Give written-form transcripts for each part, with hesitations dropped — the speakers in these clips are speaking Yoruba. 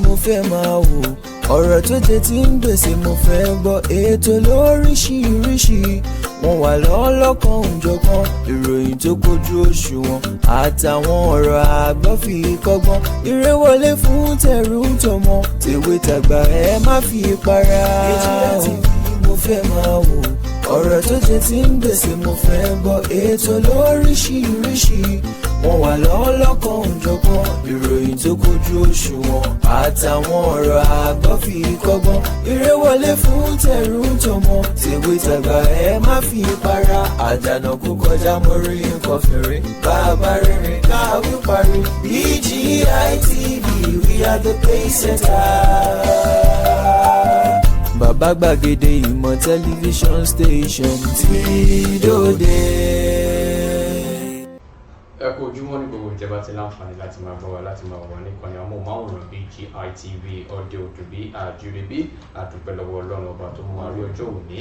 mo fẹ́ máa wò. Ọ̀rọ̀ tó jẹ ti ń gbèsè mo fẹ́ gbọ́. Ètò lóríṣiríṣi wọ́n wà lọ́lọ́kan òjọ̀kan. Ìròyìn tó kojú òṣùwọ̀n àtàwọn ọ̀rọ̀ àgbọ́ fi kọ́gbọ́n. Eré wọlé fún tẹ̀rù tọmọ, tèwe tàgbà, ẹ má fi para. BGI TV mo fẹ́ máa wò. Ọ̀rọ̀ tó jẹ ti ń gbèsè mo fẹ́ gbọ́. Ètò lóríṣiríṣi wọ́n wà lọ́lọ́kan òjọ̀kan. Ìròyìn tó kojú òṣùwọ̀n àtàwọn ọ̀rọ̀ àgbọ́ fi kọ́gbọ́n. Eré wọlé fún tẹ̀rù tọmọ, tèwe tàgbà, ẹ má fi para. Àdànà kó kọjá mórí nǹkan fèrè. Bàbá rere káwí parí. BGI TV, we are the pace setter. Bàbá gbàgede ìmọ̀ tẹlifíṣọ̀n station tí dòde. Ẹ kú ojúmọ́ ní gbogbo ìjẹba tí láǹfààní láti máa gbọ́ wa, láti máa wà níkànnì amóhùnmáwòrán BGI TV. Ọdẹ òdùbí àjúrẹ́bí, àdúpẹ́ lọ́wọ́ Ọlọ́run Ọba tó mú wa rí ọjọ́ òní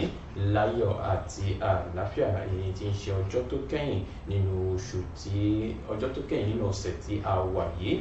láyọ̀ àti àlàáfíà. Èyí tí ń ṣe ọjọ́ tó kẹ́yìn nínú oṣù tí, ọjọ́ tó kẹ́yìn nínú ọ̀sẹ̀ tí a wà yìí,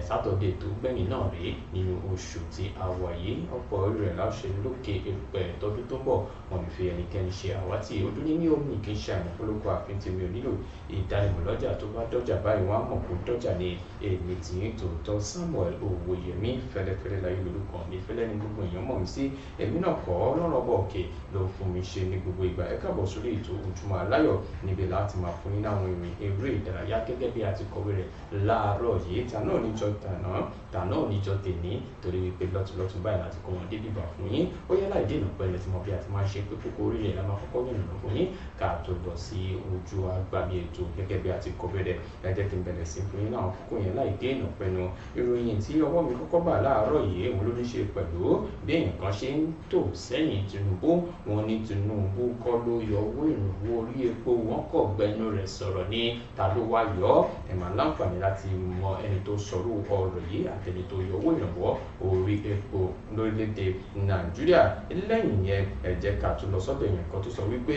Sátọ̀dẹ̀ tó gbẹ̀yìn náà rèé nínú oṣù tí a wà yìí. Ọ̀pọ̀ rẹ̀ láṣẹ lókè erùpẹ̀ tọdún tó ń bọ̀, wọn ní fi ẹnikẹ́ni ṣe àwátì. Ọdún ní omi kì í ṣe àìmọ̀ fọlọ́kọ àfin tèmi ò nílò ìdánimọ̀ lọ́jà. Tó bá dọ́jà báyìí, wọ́n á mọ̀ kó dọ́jà ní. Èmi tí ń tòótọ́, Samuel Owóyẹmí Fẹ́lẹ́fẹ́lẹ́ láyé lórúkọ mi. Fẹ́lẹ́ ní gbogbo èèyàn mọ̀ mí sí. Èmi náà kọ́, Ọlọ́run Ọba òkè ló fún mi ṣe ní gbogbo ìgbà. Ẹ káàbọ̀ sórí ètò Ojúmọ́ Aláyọ̀, níbi láti máa fún yín láwọn ìrìn eré ìdárayá gẹ́gẹ́ bí a ti kọ̀wé rẹ̀ láàárọ̀ yìí. Tàná níjọ tàná, tàná níjọ tèní, torí wípé lọ́tùlọ́tù báyìí láti kọ́ wọn dé bíbà fún yín. Ó yẹ láì dènà pẹ̀lú tí mo bí a ti máa ṣe pé kókó orí rẹ̀ la máa kọ́kọ́ yànnàná fún yín ká tó lọ sí ojú agbami ètò gẹ́gẹ́ bí a ti kọ̀wé rẹ̀. Ẹ jẹ́ kí n bẹ̀rẹ̀ sí fún yín láwọn kókó yẹn láì dènà pẹ̀lú. Ìròyìn tí ọwọ́ mi kọ́kọ́ bà láàárọ̀ yìí, òun ló ní ṣe pẹ̀lú bí èèyàn kan ṣe ń tò sẹ́yìn Tinubu. Wọn ní Tinubu kọ́ ló yọ owó ìrànwọ́ orí epo, wọn kò gbẹnu rẹ̀ sọ̀rọ̀ ní. Ta ló wá yọ? Ẹ máa láǹfààní láti mọ ẹni tó sọ̀rọ̀ ọ̀rọ̀ yìí àtẹni tó yọ owó ìrànwọ́ orí epo lórílẹ̀‐èdè Nàìjíríà. Lẹ́yìn yẹn, ẹ jẹ́ ká tún lọ sọ́dọ̀ èèyàn kan tó sọ wípé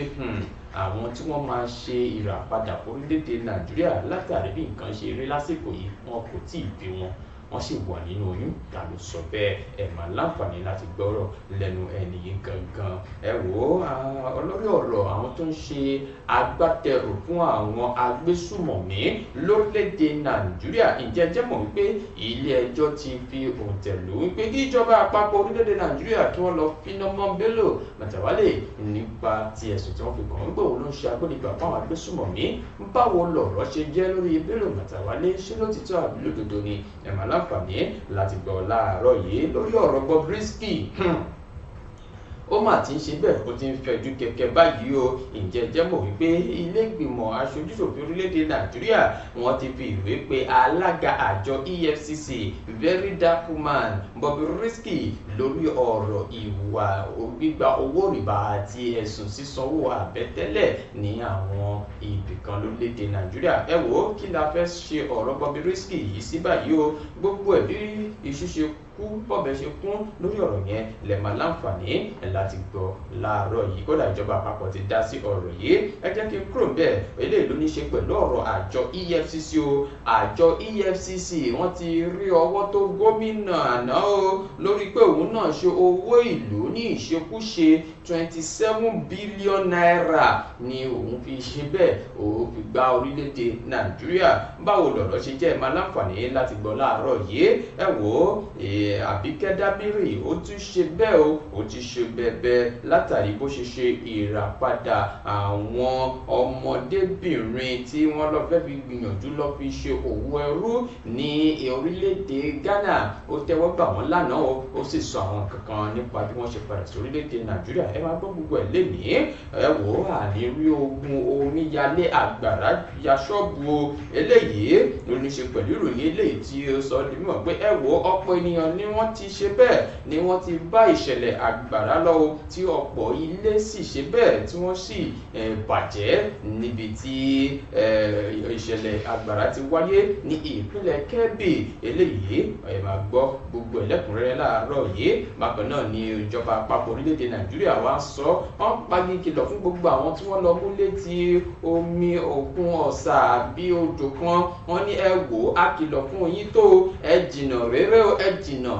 àwọn tí wọ́n máa ṣe ìràpadà orílẹ̀-èdè Nàìjíríà látàrí bí nǹkan ṣe rí lásìkò yìí, wọn kò tí ì bí wọn, wọ́n sì wà nínú oyún. Ta ló sọ bẹ́ẹ̀? Ẹ máa láǹfààní láti gbọ́rọ̀ lẹ́nu ẹni yìí gangan. Ẹ wò ó, olórí ọ̀rọ̀ àwọn tó ń ṣe agbátẹrù fún àwọn agbésùmọ̀mí lórílẹ̀‐èdè Nàìjíríà, ǹjẹ́ jẹ́ mọ̀ wípé ilé ẹjọ́ ti fi òǹtẹ̀ lù wípé kí ìjọba àpapọ̀ orílẹ̀‐èdè Nàìjíríà kí wọ́n lọ finá mọ́ Bello Matawalle nípa ti ẹ̀sùn tí wọ́n fi kàn án wípé òun ló ń ṣe agbódegbà fún àwọn agbésùmọ̀mí? Báwo lọ̀rọ̀ ṣe jẹ́ lórí Bello Matawalle? Ṣé lótìtọ́ àbí lódodo ni? Ẹ máa láǹfààní láti gbọ́ láàárọ̀ yìí. Lórí ọ̀rọ̀ Bobrisky, ó mà ti ń ṣe bẹ́ẹ̀, ó ti ń fẹ̀jú kẹ̀kẹ́ báyìí o. Ǹjẹ́ jẹ́ mọ̀ wípé ilé ìgbìmọ̀ aṣojúṣòfin orílẹ̀-èdè Nàìjíríà, wọ́n ti fi ìwé pe alága àjọ EFCC, Very Dark Man Bobrisky, lórí ọ̀rọ̀ ìwà gbígba owó rìbá àti ẹ̀sùn sísanwó àbẹ́tẹ́lẹ̀ ní àwọn ibìkan lórílẹ̀-èdè Nàìjíríà? Ẹ wò ó, kí la fẹ́ ṣe ọ̀rọ̀ Bobrisky yìí sí báyìí o? Gbogbo ẹ̀ bí iṣu ṣe kú, bọ́bẹ̀ ṣe kún lórí ọ̀rọ̀ yẹn, lè máa láǹfààní láti gbọ́ láàárọ̀ yìí. Kódà, ìjọba àpapọ̀ ti dá sí ọ̀rọ̀ yìí. Ẹ jẹ́ kí n kúrò bẹ́ẹ̀. Eléyìí ló ní ṣe pẹ̀lú ọ̀rọ̀ àjọ EFCC o. Àjọ EFCC, wọ́n ti rí ọwọ́ tó gómìnà àná o lórí pé òun náà ṣe owó ìlú ní ìṣekúṣe. ₦27 billion ni òun fi ṣe bẹ́ẹ̀, òun fi gba orílẹ̀-èdè Nàìjíríà. Báwo lọ̀rọ̀ ṣe jẹ́? Ẹ máa láǹfààní láti gbọ́ láàárọ̀ yìí. Ẹ wò ó, Àbíkẹ́ Dábírì, ó tún ṣe bẹ́ẹ̀ o, ó ti ṣe bẹ́ẹ̀ látàrí bó ṣe ṣe ìràpadà àwọn ọmọdébìnrin tí wọ́n lọ fẹ́ fi gbìyànjú lọ fi ṣe òwò ẹrú ní orílẹ̀-èdè Ghana. Ó tẹ́wọ́ gbà wọ́n lánàá o, ó sì sọ àwọn kankan nípa bí wọ́n ṣe padà sí orílẹ̀-èdè Nàìjíríà. Ẹ máa gbọ́ gbogbo ẹ̀ lénìí. Ẹ wò ó, àní rí ogun omíyalé àgbàrá ya ṣọ́ọ̀bù o. Eléyìí ló ní ṣe pẹ̀lú ìròyìn eléyìí tí ó sọ di mímọ̀ pé, ẹ wò ó, ọ̀pọ̀ ènìyàn ni wọ́n ti ṣe bẹ́ẹ̀ ni wọ́n ti bá ìṣẹ̀lẹ̀ àgbàrá lọ o, tí ọ̀pọ̀ ilé sì ṣe bẹ́ẹ̀ tí wọ́n sì bàjẹ́ níbi tí ìṣẹ̀lẹ̀. Ìṣẹ̀lẹ̀ àgbàrá ti wáyé ní ìpínlẹ̀ Kebbi. Eléyìí ẹ máa gbọ́ gbogbo ẹlẹ́kùnrẹ́rẹ́ láàárọ̀ yìí. Bákan náà ni ìjọba àpapọ̀ orílẹ̀-èdè Nàìjíríà wá sọ wọ́n pagi kìlọ̀ fún gbogbo àwọn tí wọ́n lọ mú létí omi òkun ọ̀sà àbí odò kan. Wọ́n ní ẹ wò á kìlọ̀ fún yín tó ẹ jìnà réré o, ẹ jìnà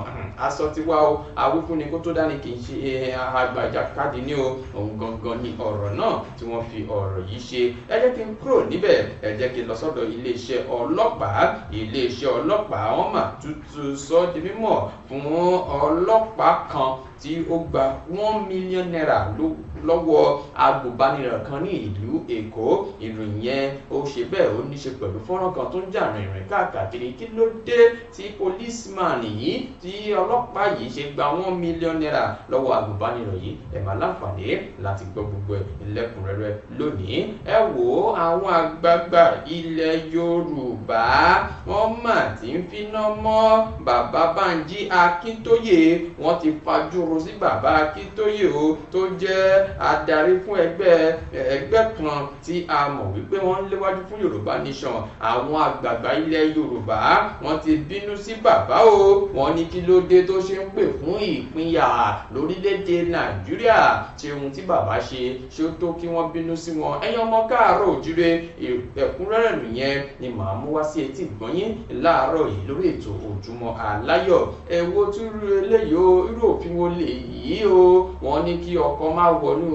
aṣọ ti wá o, awífúnni kó tó dání kì í ṣe àgbàjàkadì ní o. Òun gangan ni ọ̀rọ̀ náà tí wọ́n fi ọ̀rọ̀ yìí ṣe. Ẹ jẹ́ kí n kúrò níbẹ̀, ẹ jẹ́ kí n lọ sọ́dọ̀ iléeṣẹ́ ọlọ́pàá. Iléeṣẹ́ ọlọ́pàá wọ́n mà tútù sọ di mímọ̀ fún ọlọ́pàá kan tí ó gba 1 million naira lọ́wọ́ agùnbánirọ̀ kan ní ìlú Èkó. Ìròyìn yẹn ó ṣe bẹ́ẹ̀, ó ní ṣe pẹ̀lú fọ́nrán kan tó ń jà rìnrìn káàkiri. Kí ló dé tí policeman yìí, tí ọlọ́pàá yìí ṣe gba 1 million naira lọ́wọ́ agùnbánirọ̀ yìí? Ẹ máa láǹfààní láti gbọ́ gbogbo ẹ̀ lẹ́kùnrẹ́rẹ́ lónìí. Ẹ wò ó, àwọn àgbààgbà ilẹ̀ Yorùbá wọ́n mà ti ń finá mọ́ bàbá Bánjí Akíntóyè. Wọ́n ti fajúro sí bàbá Akíntóyè o, tó jẹ́ adarí fún ẹgbẹ́ kan tí a mọ̀ wípé wọ́n ń léwájú fún Yorùbá Nation. Àwọn àgbààgbà ilẹ̀ Yorùbá wọ́n ti bínú sí bàbá o. Wọ́n ní kí ló dé tó ṣe ń pè fún ìpínyà lórílẹ̀‐èdè Nàìjíríà? Ṣé ohun tí bàbá ṣe ṣé ó tó kí wọ́n bínú sí wọn? Ẹ̀yin ọmọ káàárọ̀ òjíire, ẹ̀kúnrẹ́rẹ́ nìyẹn ni màá mú wá sí etí ìgbọ́nyín láàárọ̀ yìí lórí ètò Ojúmọ́ Aláyọ̀. Ẹ wo tún rú eléyìí o, irú òfin wo lè yí o? Wọ́n ní kí ọkọ má wọnú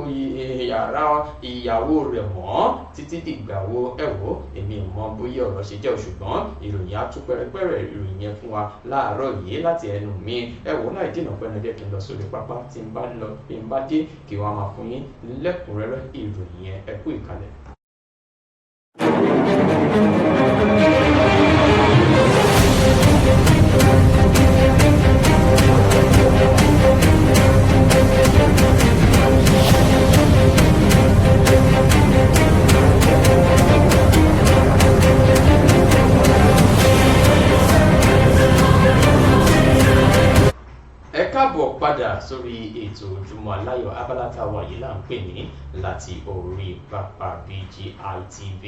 yàrá ìyàwó rẹ̀ mọ́ títí dìgbà wo? Ẹ wò, èmi ò mọ bóyá ọ̀rọ̀ ṣe jẹ́, ṣùgbọ́n ìròyìn á tú pẹ́rẹpẹ́rẹ ìròyìn yẹn fún wa láàárọ̀ yìí láti ẹnu mi. Ẹ wò, láì dènà pẹ́ẹ́nà, jẹ́ kí n lọ sórí pápá. Tí n bá lọ, bí n bá dé, kí wọ́n máa fún yín lẹ́kùnrẹ́rẹ́ ìròyìn yẹn. Ẹ kú ìkàlẹ̀. Ẹ káàbọ̀ padà sórí ètò Ojúmọ́ Aláyọ̀. Abala tá a wà yìí là ń pè ní láti orí pápá BGI TV.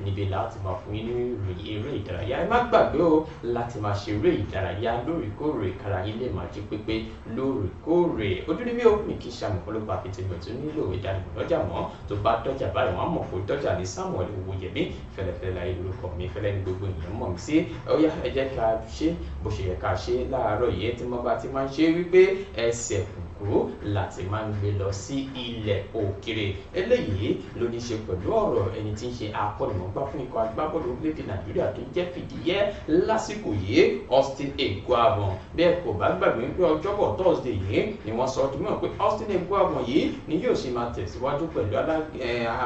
Níbi láti máa fún yín ní ìròyìn eré ìdárayá. Ẹ má gbàgbé o láti máa ṣe eré ìdárayá lóòrèkóòrè, kára yín lè máa jí pépé lóòrèkóòrè. Ojú ni mí ò mi kì í ṣàmì ọ̀pọ̀lọpọ̀ àfitìmọ̀ tó nílò ìdánimọ̀ lọ́jà mọ́. Tó bá dọ́jà báyìí, wọ́n á mọ̀ pé dọ́jà ní. Samuel Owóyẹmí fẹlẹ́fẹlẹ́ láyé lórúkọ mi, fẹlẹ́ ní gbogbo èèyàn mọ̀ mí sí. Ó yá, ẹ jẹ́ ká ṣe bó ṣe yẹ ká ṣe láàárọ̀ yìí tí mo bá ti máa ń ṣe wípé ẹsẹ̀ kùkú láti máa ń gbé lọ sí ilẹ̀ òkèrè. Eléyìí ló ní ṣe pẹ̀lú ọ̀rọ̀ ẹni tí ń ṣe akọ́nimọ̀ọ́gbá fún ikọ̀ agbábọ́ọ̀lù orílẹ̀-èdè Nàìjíríà tó jẹ́ fìdíhẹ́ lásìkò yìí, Austin Eguavoen. Bẹ́ẹ̀ kò bá gbàgbé wípé ọjọ́bọ̀ Thursday yìí ni wọ́n sọ ọdún mọ́ pé Austin Eguavoen yìí ni yóò ṣe máa tẹ̀síwájú pẹ̀lú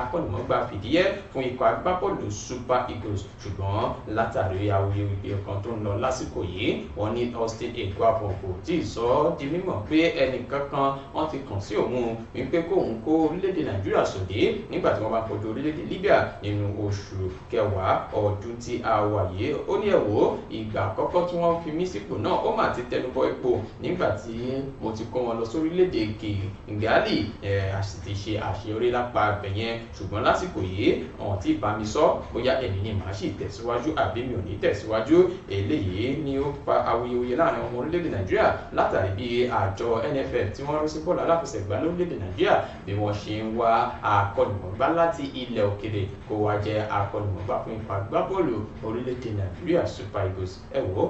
akọ́nimọ̀ọ́gbá fìdíhẹ́ fún ikọ̀ agbábọ́ọ̀lù Super Eagles. Ṣùgbọ́n látàrí awuyewuye kan tó ń lọ lásìkò yìí, wọ́n ní Austin Eguavoen kò tí ì sọ ọ́ di mímọ̀ pé ẹnìkan kan wọ́n ti kàn sí òun wípé kóun kó orílẹ̀-èdè Nàìjíríà sòdí nígbà tí wọ́n bá kojú orílẹ̀-èdè Libya nínú oṣù kẹwàá ọdún tí a wà yìí. Ó ní ẹ wò ó, ìgbà àkọ́kọ́ tí wọ́n fi mí sípò náà, ó mà ti tẹnubọ ipò nígbà tí mo ti kó wọn lọ sórílẹ̀-èdè Kigali, a sì ti ṣe àṣeyọrí lápá ibẹ̀ yẹn. Ṣùgbọ́n lásìkò yìí, wọn ti bá mi sọ bóyá èmi ni màá sì tẹ̀síwájú àbí mi ò ní tẹ̀síwájú. Eléyìí ni ó fa awuyewuye láàrin ọmọ orílẹ̀-èdè Nàìjíríà látàrí bí àjọ NFF tí wọ́n rí sí bọ́ọ̀lù aláfẹsẹ̀gbá lórílẹ̀-èdè Nàìjíríà bí wọ́n ṣe ń wá akọ́nimọ̀ọ́gbá láti ilẹ̀ òkèrè kó wá jẹ́ akọ́nimọ̀ọ́gbá fún ikọ̀ agbábọ́ọ̀lù orílẹ̀-èdè Nàìjíríà Super Eagles. Ẹ wò ó,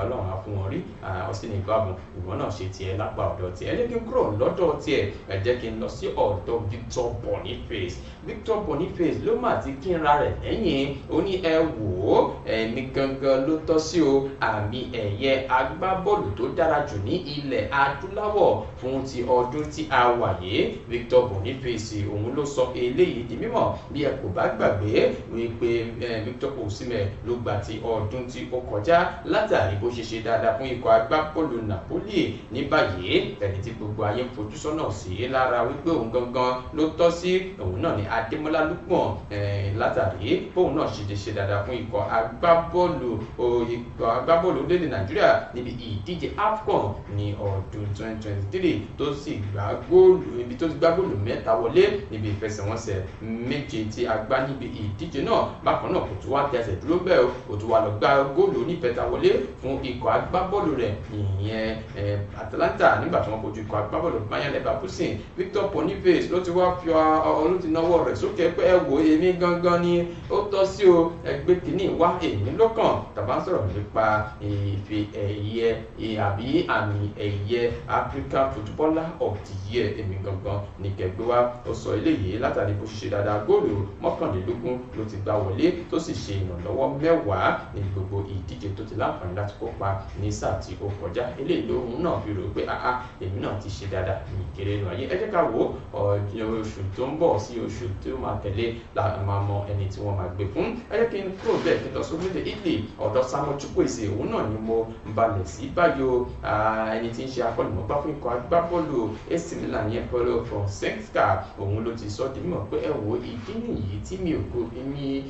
Ọlọ́run á fún wọn rí. Austin Eguavoen, ìwọ náà ṣe tiẹ̀ lápá ọ̀dọ̀ tiẹ̀. Ẹ jẹ́ kí n kúrò lọ́dọ̀ tiẹ̀, ẹ jẹ́ kí n lọ sí ọ̀dọ̀ Victor Boniface. Victor Boniface ló mà ti kínra rẹ̀ lẹ́yìn. Ó ní ẹ wò ó, ẹ̀mí gangan ló tọ́ sí o àmì ẹ̀yẹ agbábọ́ọ̀lù tó dára jù ní ilẹ̀ adúláwọ̀ fún ti ọdún tí a wà yìí. Victor Boniface òun ló sọ eléyìí di mímọ̀. Bí ẹ kò bá gbàgbé wípé Victor Osimhen ló gbà ti ọdún tí ó kọjá látàrí bó ṣe ṣe dáadáa fún ikọ̀ agbábọ́ọ̀lù Napoli. Ní báyìí, ẹni tí gbogbo ayé ń fojú sọ́nà sí lára wípé òun gangan ló tọ́ sí òun náà ni Adémọ́lá Lookman, látàrí bóun náà ṣe ṣe dáadáa fún ikọ̀ agbábọ́ọ̀lù agbábọ́ọ̀lù ikọ̀ agbábọ́ọ̀lù orílẹ̀-èdè Nàìjíríà níbi ìdíje AFCON ní ọdún 2023, tó sì gbá góòlù ibi tó ti gbá góòlù 3 wọlé níbi ìfẹsẹ̀wọnsẹ̀ 7 tí a gbá níbi ìdíje náà. Bákan náà kò tún wá tẹsẹ̀ dúró bẹ́ẹ̀, kò tún wá lọ gbá góòlù oníbẹ̀ta wọlé fún ikọ̀ agbábọ́ọ̀lù rẹ̀ ìyẹn Atalanta nígbà tí wọ́n kojú ikọ̀ agbábọ́ọ̀lù Bayer Leverkusen. Victor Boniface ló ti wá fi ló ti náwó rẹ̀ sókè pé ẹ wò, èmi gangan ni ó tọ́ sí o, ẹgbẹ́ kìíní wá èmi lọ́kàn. Tàbá ń sọ̀rọ̀ nípa ife ẹ̀yẹ àbí àmì ẹ̀yẹ African Footballer of the Year, èmi gangan ní kẹgbẹ́ wa. Ó sọ eléyìí látàrí bó ṣe dáadáa, góòlù 21 ló ti gbá wọlé tó sì ṣe ìrànlọ́wọ́ 10 ní gbogbo ìdíje tó ti láǹfààní láti kópa ní sáà tí ó kọjá. Eléyìí lóhun náà fi rò pé àá èmi náà ti ṣe dáadáa ní kéré nù ayé. Ẹ jẹ́ ká wo oṣù tó ń bọ̀ sí oṣù tó máa tẹ̀lé la máa mọ ẹni tí wọ́n máa gbé fún. Ẹ jẹ́ kí n kúrò bẹ́ẹ̀ kí n lọ sórílẹ̀ Italy, ọ̀dọ̀ Samuel Chukwueze, òun náà ni mo balẹ̀ sí báyìí o. Ẹni tí ń ṣe akọ́nìmọ̀gbá fún ikọ̀ agbábọ́ọ̀lù AC Milan yẹn Paulo Fonseca, òun ló ti sọ di mímọ̀ pé ẹ wo, ìdí nìyí tí mi ò kó mi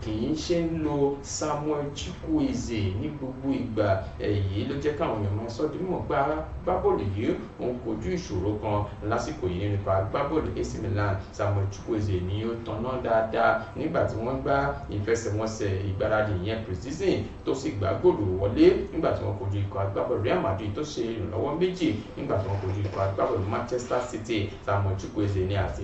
kì í ṣe ń lo Samuel Chukwueze ní gbogbo ìgbà. Èyí ló jẹ́ káwọn èèyàn máa sọ di mímọ̀ pé agbábọ́ọ̀lù yìí òun kojú ìṣòro kan lásìkò yìí nípa agbábọ́ọ̀lù AC Milan. Samuel Chukwueze ni ó tanná dáadáa nígbà tí wọ́n gbá ìfẹsẹ̀wọnsẹ̀ ìgbáradì yẹn pre-season, tó sì gbá góòlù wọlé nígbà tí wọ́n kojú ikọ̀ agbábọ́ọ̀lù Real Madrid, tó ṣe ìrànlọ́wọ́ 2 nígbà tí wọ́n kojú ikọ̀ agbábọ́ọ̀lù Manchester City. Samuel Chukwueze ni àti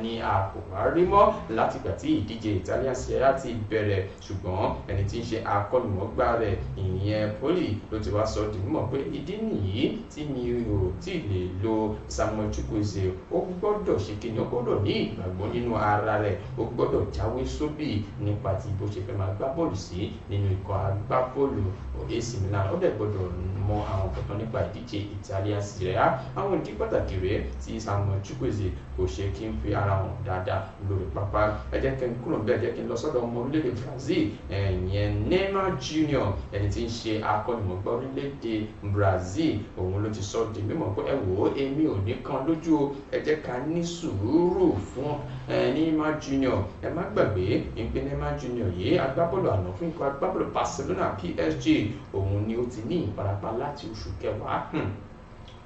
ní àkòwárí mọ́ látìgbà tí ìdíje Italian Serie A ti bẹ̀rẹ̀, ṣùgbọ́n ẹni tí ń ṣe akọ́nimọ̀ọ́gbá rẹ̀ ìyẹn Poli ló ti wá sọ di mímọ̀ pé ìdí nìyí tí mi ò tí lè lo Samuel Chukwueze. Ó gbọ́dọ̀ ṣe kíni, ó gbọ́dọ̀ ní ìgbàgbọ́ nínú ara rẹ̀, ó gbọ́dọ̀ jáwé sóbì nípa ti bó ṣe fẹ́ máa gbá bọ́ọ̀lù sí nínú ikọ̀ agbábọ́ọ̀lù AC Milan. Ó dẹ̀ gbọ́dọ̀ mọ àwọn kankan nípa ìdíje Italian Serie A. Àwọn ìdí pàtàkì rèé tí Samuel Chukwueze kò ṣe kí n fi ara hàn dáadáa lórí pápá. Ẹ jẹ́ kí n kúrò níbẹ̀, jẹ́ kí n lọ sọ́dọ̀ ọmọ orílẹ̀-èdè Brazil ìyẹn Neymar Jr, ẹni tí ń ṣe akọ́nimọ̀ọ́gbá orílẹ̀-èdè Brazil. Òun ló ti sọ di mímọ̀ pé ẹ wò ó, èmi ò ní kan lójú o, ẹ jẹ́ ká ní sùúrù fún Neymar Jr. Ẹ má gbàgbé ìpè Neymar Jr yìí agbábọ́ọ̀lù àná fún ikọ̀ agbábọ́ọ̀lù Barcelona PSG, òun ni ó ti ní ìfarapa láti oṣù kẹwàá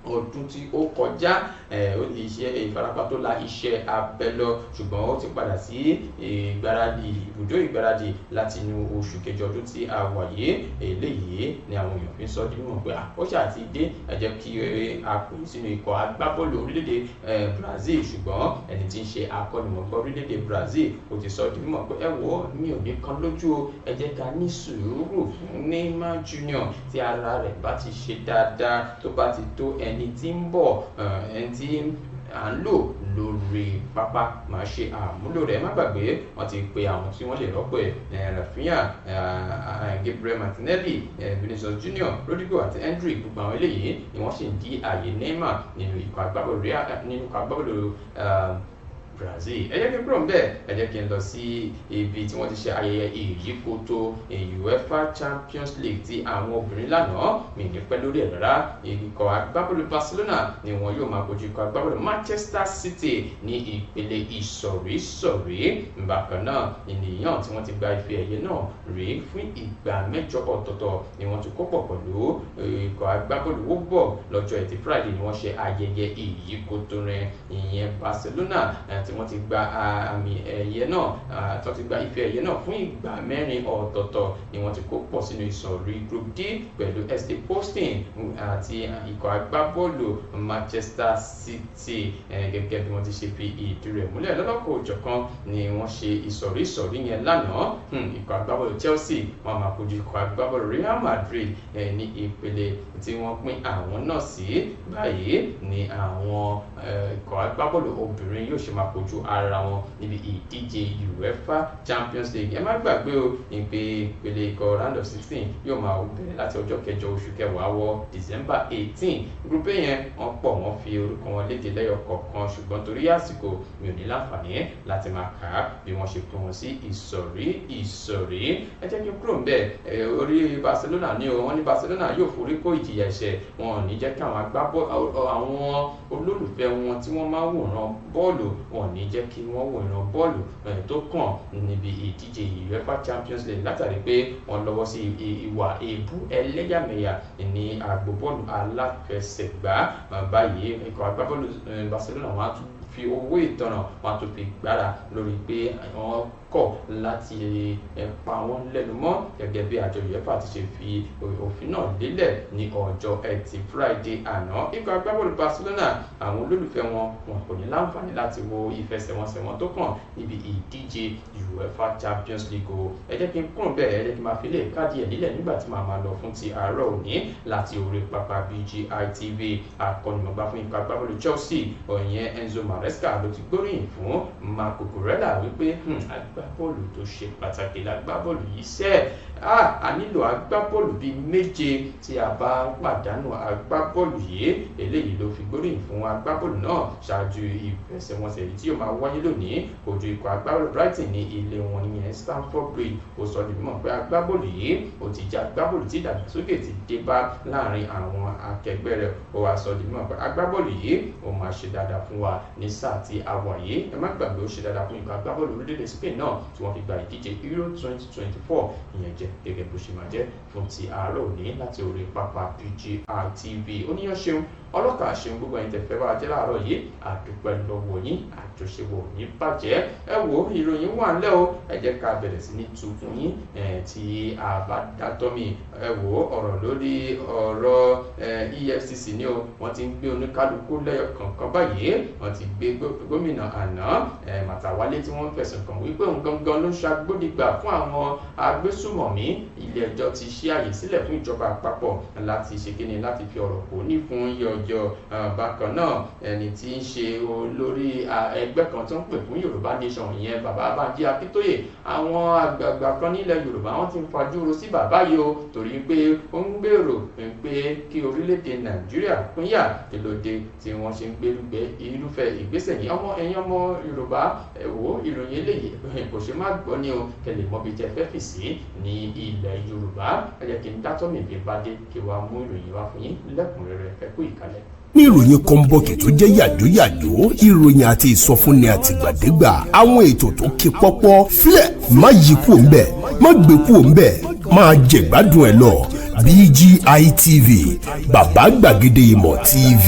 ọdún tí ó kọjá. Iṣẹ́ ìfarapa tó la iṣẹ́ abẹ lọ, ṣùgbọ́n ó ti padà sí ìgbáradì, ibùdó ìgbáradì láti inú oṣù kẹjọ ọdún tí a wà yìí. Eléyìí ni àwọn èèyàn fi ń sọ di mímọ̀ pé ó ṣáà ti dé, ẹ jẹ́ kí a pè sínú ikọ̀ agbábọ́ọ̀lù orílẹ̀-èdè Brazil. Ṣùgbọ́n ẹni tí ń ṣe akọ́nimọ̀ọ́gbá orílẹ̀-èdè Brazil ó ti sọ di mímọ̀ pé ẹ wò ó, mi ò ní kan lójú o, ẹ jẹ́ ká ní sùúrù fún Neymar Jr. Tí ara rẹ̀ bá ti ṣe dáadáa, tó bá ti tó ẹni tí ń bọ̀, ẹni tí à ń lò lórí pápá, máa ṣe àmúlò rẹ̀. Má gbàgbé wọ́n ti pe àwọn tí wọ́n lè rọ́pò ẹ̀, Rafinha, Gabriel Martinelli, Vinicius Junior, Rodrigo àti Endrick. Gbogbo àwọn eléyìí ni wọ́n sì ń di àyè Neymar nínú ikọ̀ agbábọ́ọ̀lù Brazil. Ẹ jẹ́ kí n kúrò níbẹ̀, ẹ jẹ́ kí n lọ sí ibi tí wọ́n ti ṣe ayẹyẹ ìyíkoto UEFA Champions League ti àwọn obìnrin lánàá. Mi ní pẹ́ lórí ẹ̀ rárá. Ikọ̀ agbábọ́ọ̀lù Barcelona ni wọn yóò máa kojú ikọ̀ agbábọ́ọ̀lù Manchester City ní ìpele ìsọ̀rísọ̀rí. Bákan náà ènìyàn tí wọ́n ti gba ife ẹ̀yẹ náà rí fún ìgbà 8 ọ̀tọ̀ọ̀tọ̀ ni wọ́n ti kó pọ̀ pẹ̀lú ikọ̀ agbábọ́ọ̀lù Wolfsburg. Lọ́jọ́ Ẹtì Friday ni wọ́n ṣe ayẹyẹ ìyíkoto rẹ̀, ìyẹn Barcelona tí wọ́n ti gba àmì ẹ̀yẹ náà, tó ti gba ife ẹ̀yẹ náà fún ìgbà 4 ọ̀tọ̀ọ̀tọ̀ ni wọ́n ti kó pọ̀ sínú ìsọ̀rí Group D pẹ̀lú ST Posting àti ikọ̀ agbábọ́ọ̀lù Manchester City. Gẹ́gẹ́ bí wọ́n ti ṣe fi ìdí rẹ̀ múlẹ̀ lọ́lọ́kọ̀ òjọ̀kan ni wọ́n ṣe ìsọ̀rí ìsọ̀rí yẹn lánàá. Ikọ̀ agbábọ́ọ̀lù Chelsea wọ́n máa kojú ikọ̀ agbábọ́ọ̀lù Real Madrid ní ìpele tí wọ́n pín àwọn náà sí. Báyìí ni àwọn ikọ̀ agbábọ́ọ̀lù obìnrin yóò ṣe máa kojú ara wọn níbi ìdíje UEFA Champions League. Ẹ má gbàgbé o, ìpele ikọ̀ round of 16 yóò máa bẹ̀rẹ̀ láti ọjọ́ kẹjọ oṣù kẹwàá wọ December 18. Group yẹn wọ́n pọ̀, wọ́n fi orúkọ wọn léde lẹ́yọ kọ̀ọ̀kan, ṣùgbọ́n torí àsìkò mi ò ní láǹfààní láti máa kà á bí wọ́n ṣe pín wọn sí ìsọ̀rí ìsọ̀rí. Ẹ jẹ́ kí n kúrò níbẹ̀. Orí Barcelona ní o, wọ́n ní Barcelona yóò forí kó ìjìyà ẹ̀ṣẹ̀, wọn ò ní jẹ́ kí àwọn àwọn olólùfẹ́ wọn tí wọ́n máa ń wòran bọ́ọ̀lù wọn wọn ò ní jẹ́ kí wọ́n wò ìran bọ́ọ̀lù tó kàn níbi ìdíje UEFA Champions League látàrí pé wọ́n lọ́wọ́ sí ìwà èébú ẹlẹ́yàmẹ̀yà ní agbo bọ́ọ̀lù aláfẹsẹ̀gbá. Báyìí ikọ̀ agbábọ́ọ̀lù Barcelona wọn á tún fi owó ìtanràn, wọn á tún fi gbára lórí pé wọ́n kọ̀ láti pa wọ́n lẹ́nu mọ́ gẹ́gẹ́ bí àjọ UEFA ti ṣe fi òfin náà lélẹ̀ ní ọjọ́ Ẹtì Friday àná. Ikọ̀ agbábọ́ọ̀lù Barcelona, àwọn olólùfẹ́ wọn wọn kò ní láǹfààní láti wo ìfẹsẹ̀wọnsẹ̀ wọn tó kàn níbi ìdíje UEFA Champions League o. Ẹ jẹ́ kí n kúrò bẹ́ẹ̀, ẹ jẹ́ kí n máa fi lè káàdì ẹ̀ nílẹ̀ nígbà tí màá máa lọ fún ti àárọ̀ òní láti orí pápá BGI TV. Akọ́nimọ̀gbá fún ikọ̀ agbábọ́ọ̀lù Chelsea ọ̀yẹn Enzo Maresca ló ti gbóríyìn fún Marco Cucurella wípé agbábọ́ọ̀lù tó ṣe pàtàkì lágbábọ́ọ̀lù yìí sẹ́, a nílò agbábọ́ọ̀lù bíi 7 tí a bá pàdánù agbábọ́ọ̀lù yìí. Eléyìí ló fi gbóríyìn fún agbábọ́ọ̀lù náà ṣáájú ìfẹsẹ̀wọnsẹ̀ yìí tí yóò máa wáyé lónìí kojú ikọ̀ agbábọ́ọ̀lù Brighton ní ilé wọn ní Stamford Bridge. Ó sọ di mímọ̀ pé agbábọ́ọ̀lù yìí ó ti jẹ́ agbábọ́ọ̀lù tí ìdàgbàsókè ti dé bá láàrin àwọn akẹgbẹ́ rẹ̀. Ó wá sọ di mímọ̀ pé agbábọ́ọ̀lù yìí ó máa ṣe dáadáa fún wa ní sáà tí a wà yìí. Ẹ má gbàgbé, ó ṣe dáadáa fún ikọ̀ agbábọ́ọ̀lù orílẹ̀-èdè Spain náà tí wọ́n fi gba ìdíje Euro 2024. Ìyẹn jẹ́ gẹ́gẹ́ bó ṣe máa jẹ́ fún ti àárọ̀ òní láti orí pápá BGI TV. Oníyàn ṣeun, ọlọ́kà ṣeun, gbogbo ẹ̀yin tẹ̀fẹ́ bá jẹ́ láàárọ̀ yìí, àdúpẹ́ lọ́wọ́ yín, àjọṣepọ̀ ní bàjẹ́. Ẹ wo, ìròyìn wà ńlẹ̀ o, ẹ jẹ́ ká bẹ̀rẹ̀ sí ní tu fún yín tí a bá dátọ́ mi. Ẹ wo, ọ̀rọ̀ lórí ọ̀rọ̀ EFCC ni o, wọ́n ti ń gbé oníkálukú lẹ́yọ kọ̀ọ̀kan báyìí. Wọ́n ti gbé gómìnà àná Màtàwálé tí wọ́n fẹ̀sùn kàn wípé òun gangan ló ń ṣagbódìgbà fún àwọn agbésùmọ̀mí. Ilé ẹjọ́ ti ṣí àyè sílẹ̀ fún ìjọba àpapọ̀ láti ṣe kíni, láti fi ọ̀rọ̀ kò ní fún yọjọ. Bákan náà, ẹni tí ń ṣe olórí ẹgbẹ́ kan tó ń pè fún Yorùbá Nation, ìyẹn bàbá Bánjí Akíntóyè, àwọn àgbààgbà kan nílẹ̀ Yorùbá wọ́n ti ń fajúro sí bàbá yìí o, torí pé ó ń gbèrò pé kí orílẹ̀-èdè Nàìjíríà pínyà. Kí ló dé tí wọ́n ṣe ń gbérúgbẹ́ irúfẹ́ ìgbésẹ̀ yìí? Ọmọ ẹ̀yin ọmọ Yorùbá, ẹ wò, ìròyìn eléyìí kò ṣe má gbọ́ ni o, kẹlẹ̀ mọ́bi tẹ fẹ́ fì sí ní ilẹ̀ Yorùbá. Ẹ jẹ́ kí n dátọ́ mi bí bá dé kí wàá mú ìròyìn wá fún yín lẹ́kùnrẹ́rẹ́. Ẹ kú ìkàlẹ̀. Ní ìròyìn kọ́ńbọ̀kì tó jẹ́ yàjóyàjó, ìròyìn àti ìsọfúnni àtìgbàdégbà, àwọn ètò tó ké pọ́pọ́ fílẹ̀, má yí kúò ńbẹ̀, má gbé kúò ńbẹ̀, máa jẹ̀gbádùn ẹ̀ lọ. BGI TV, bàbá gbàgede ìmọ̀ TV,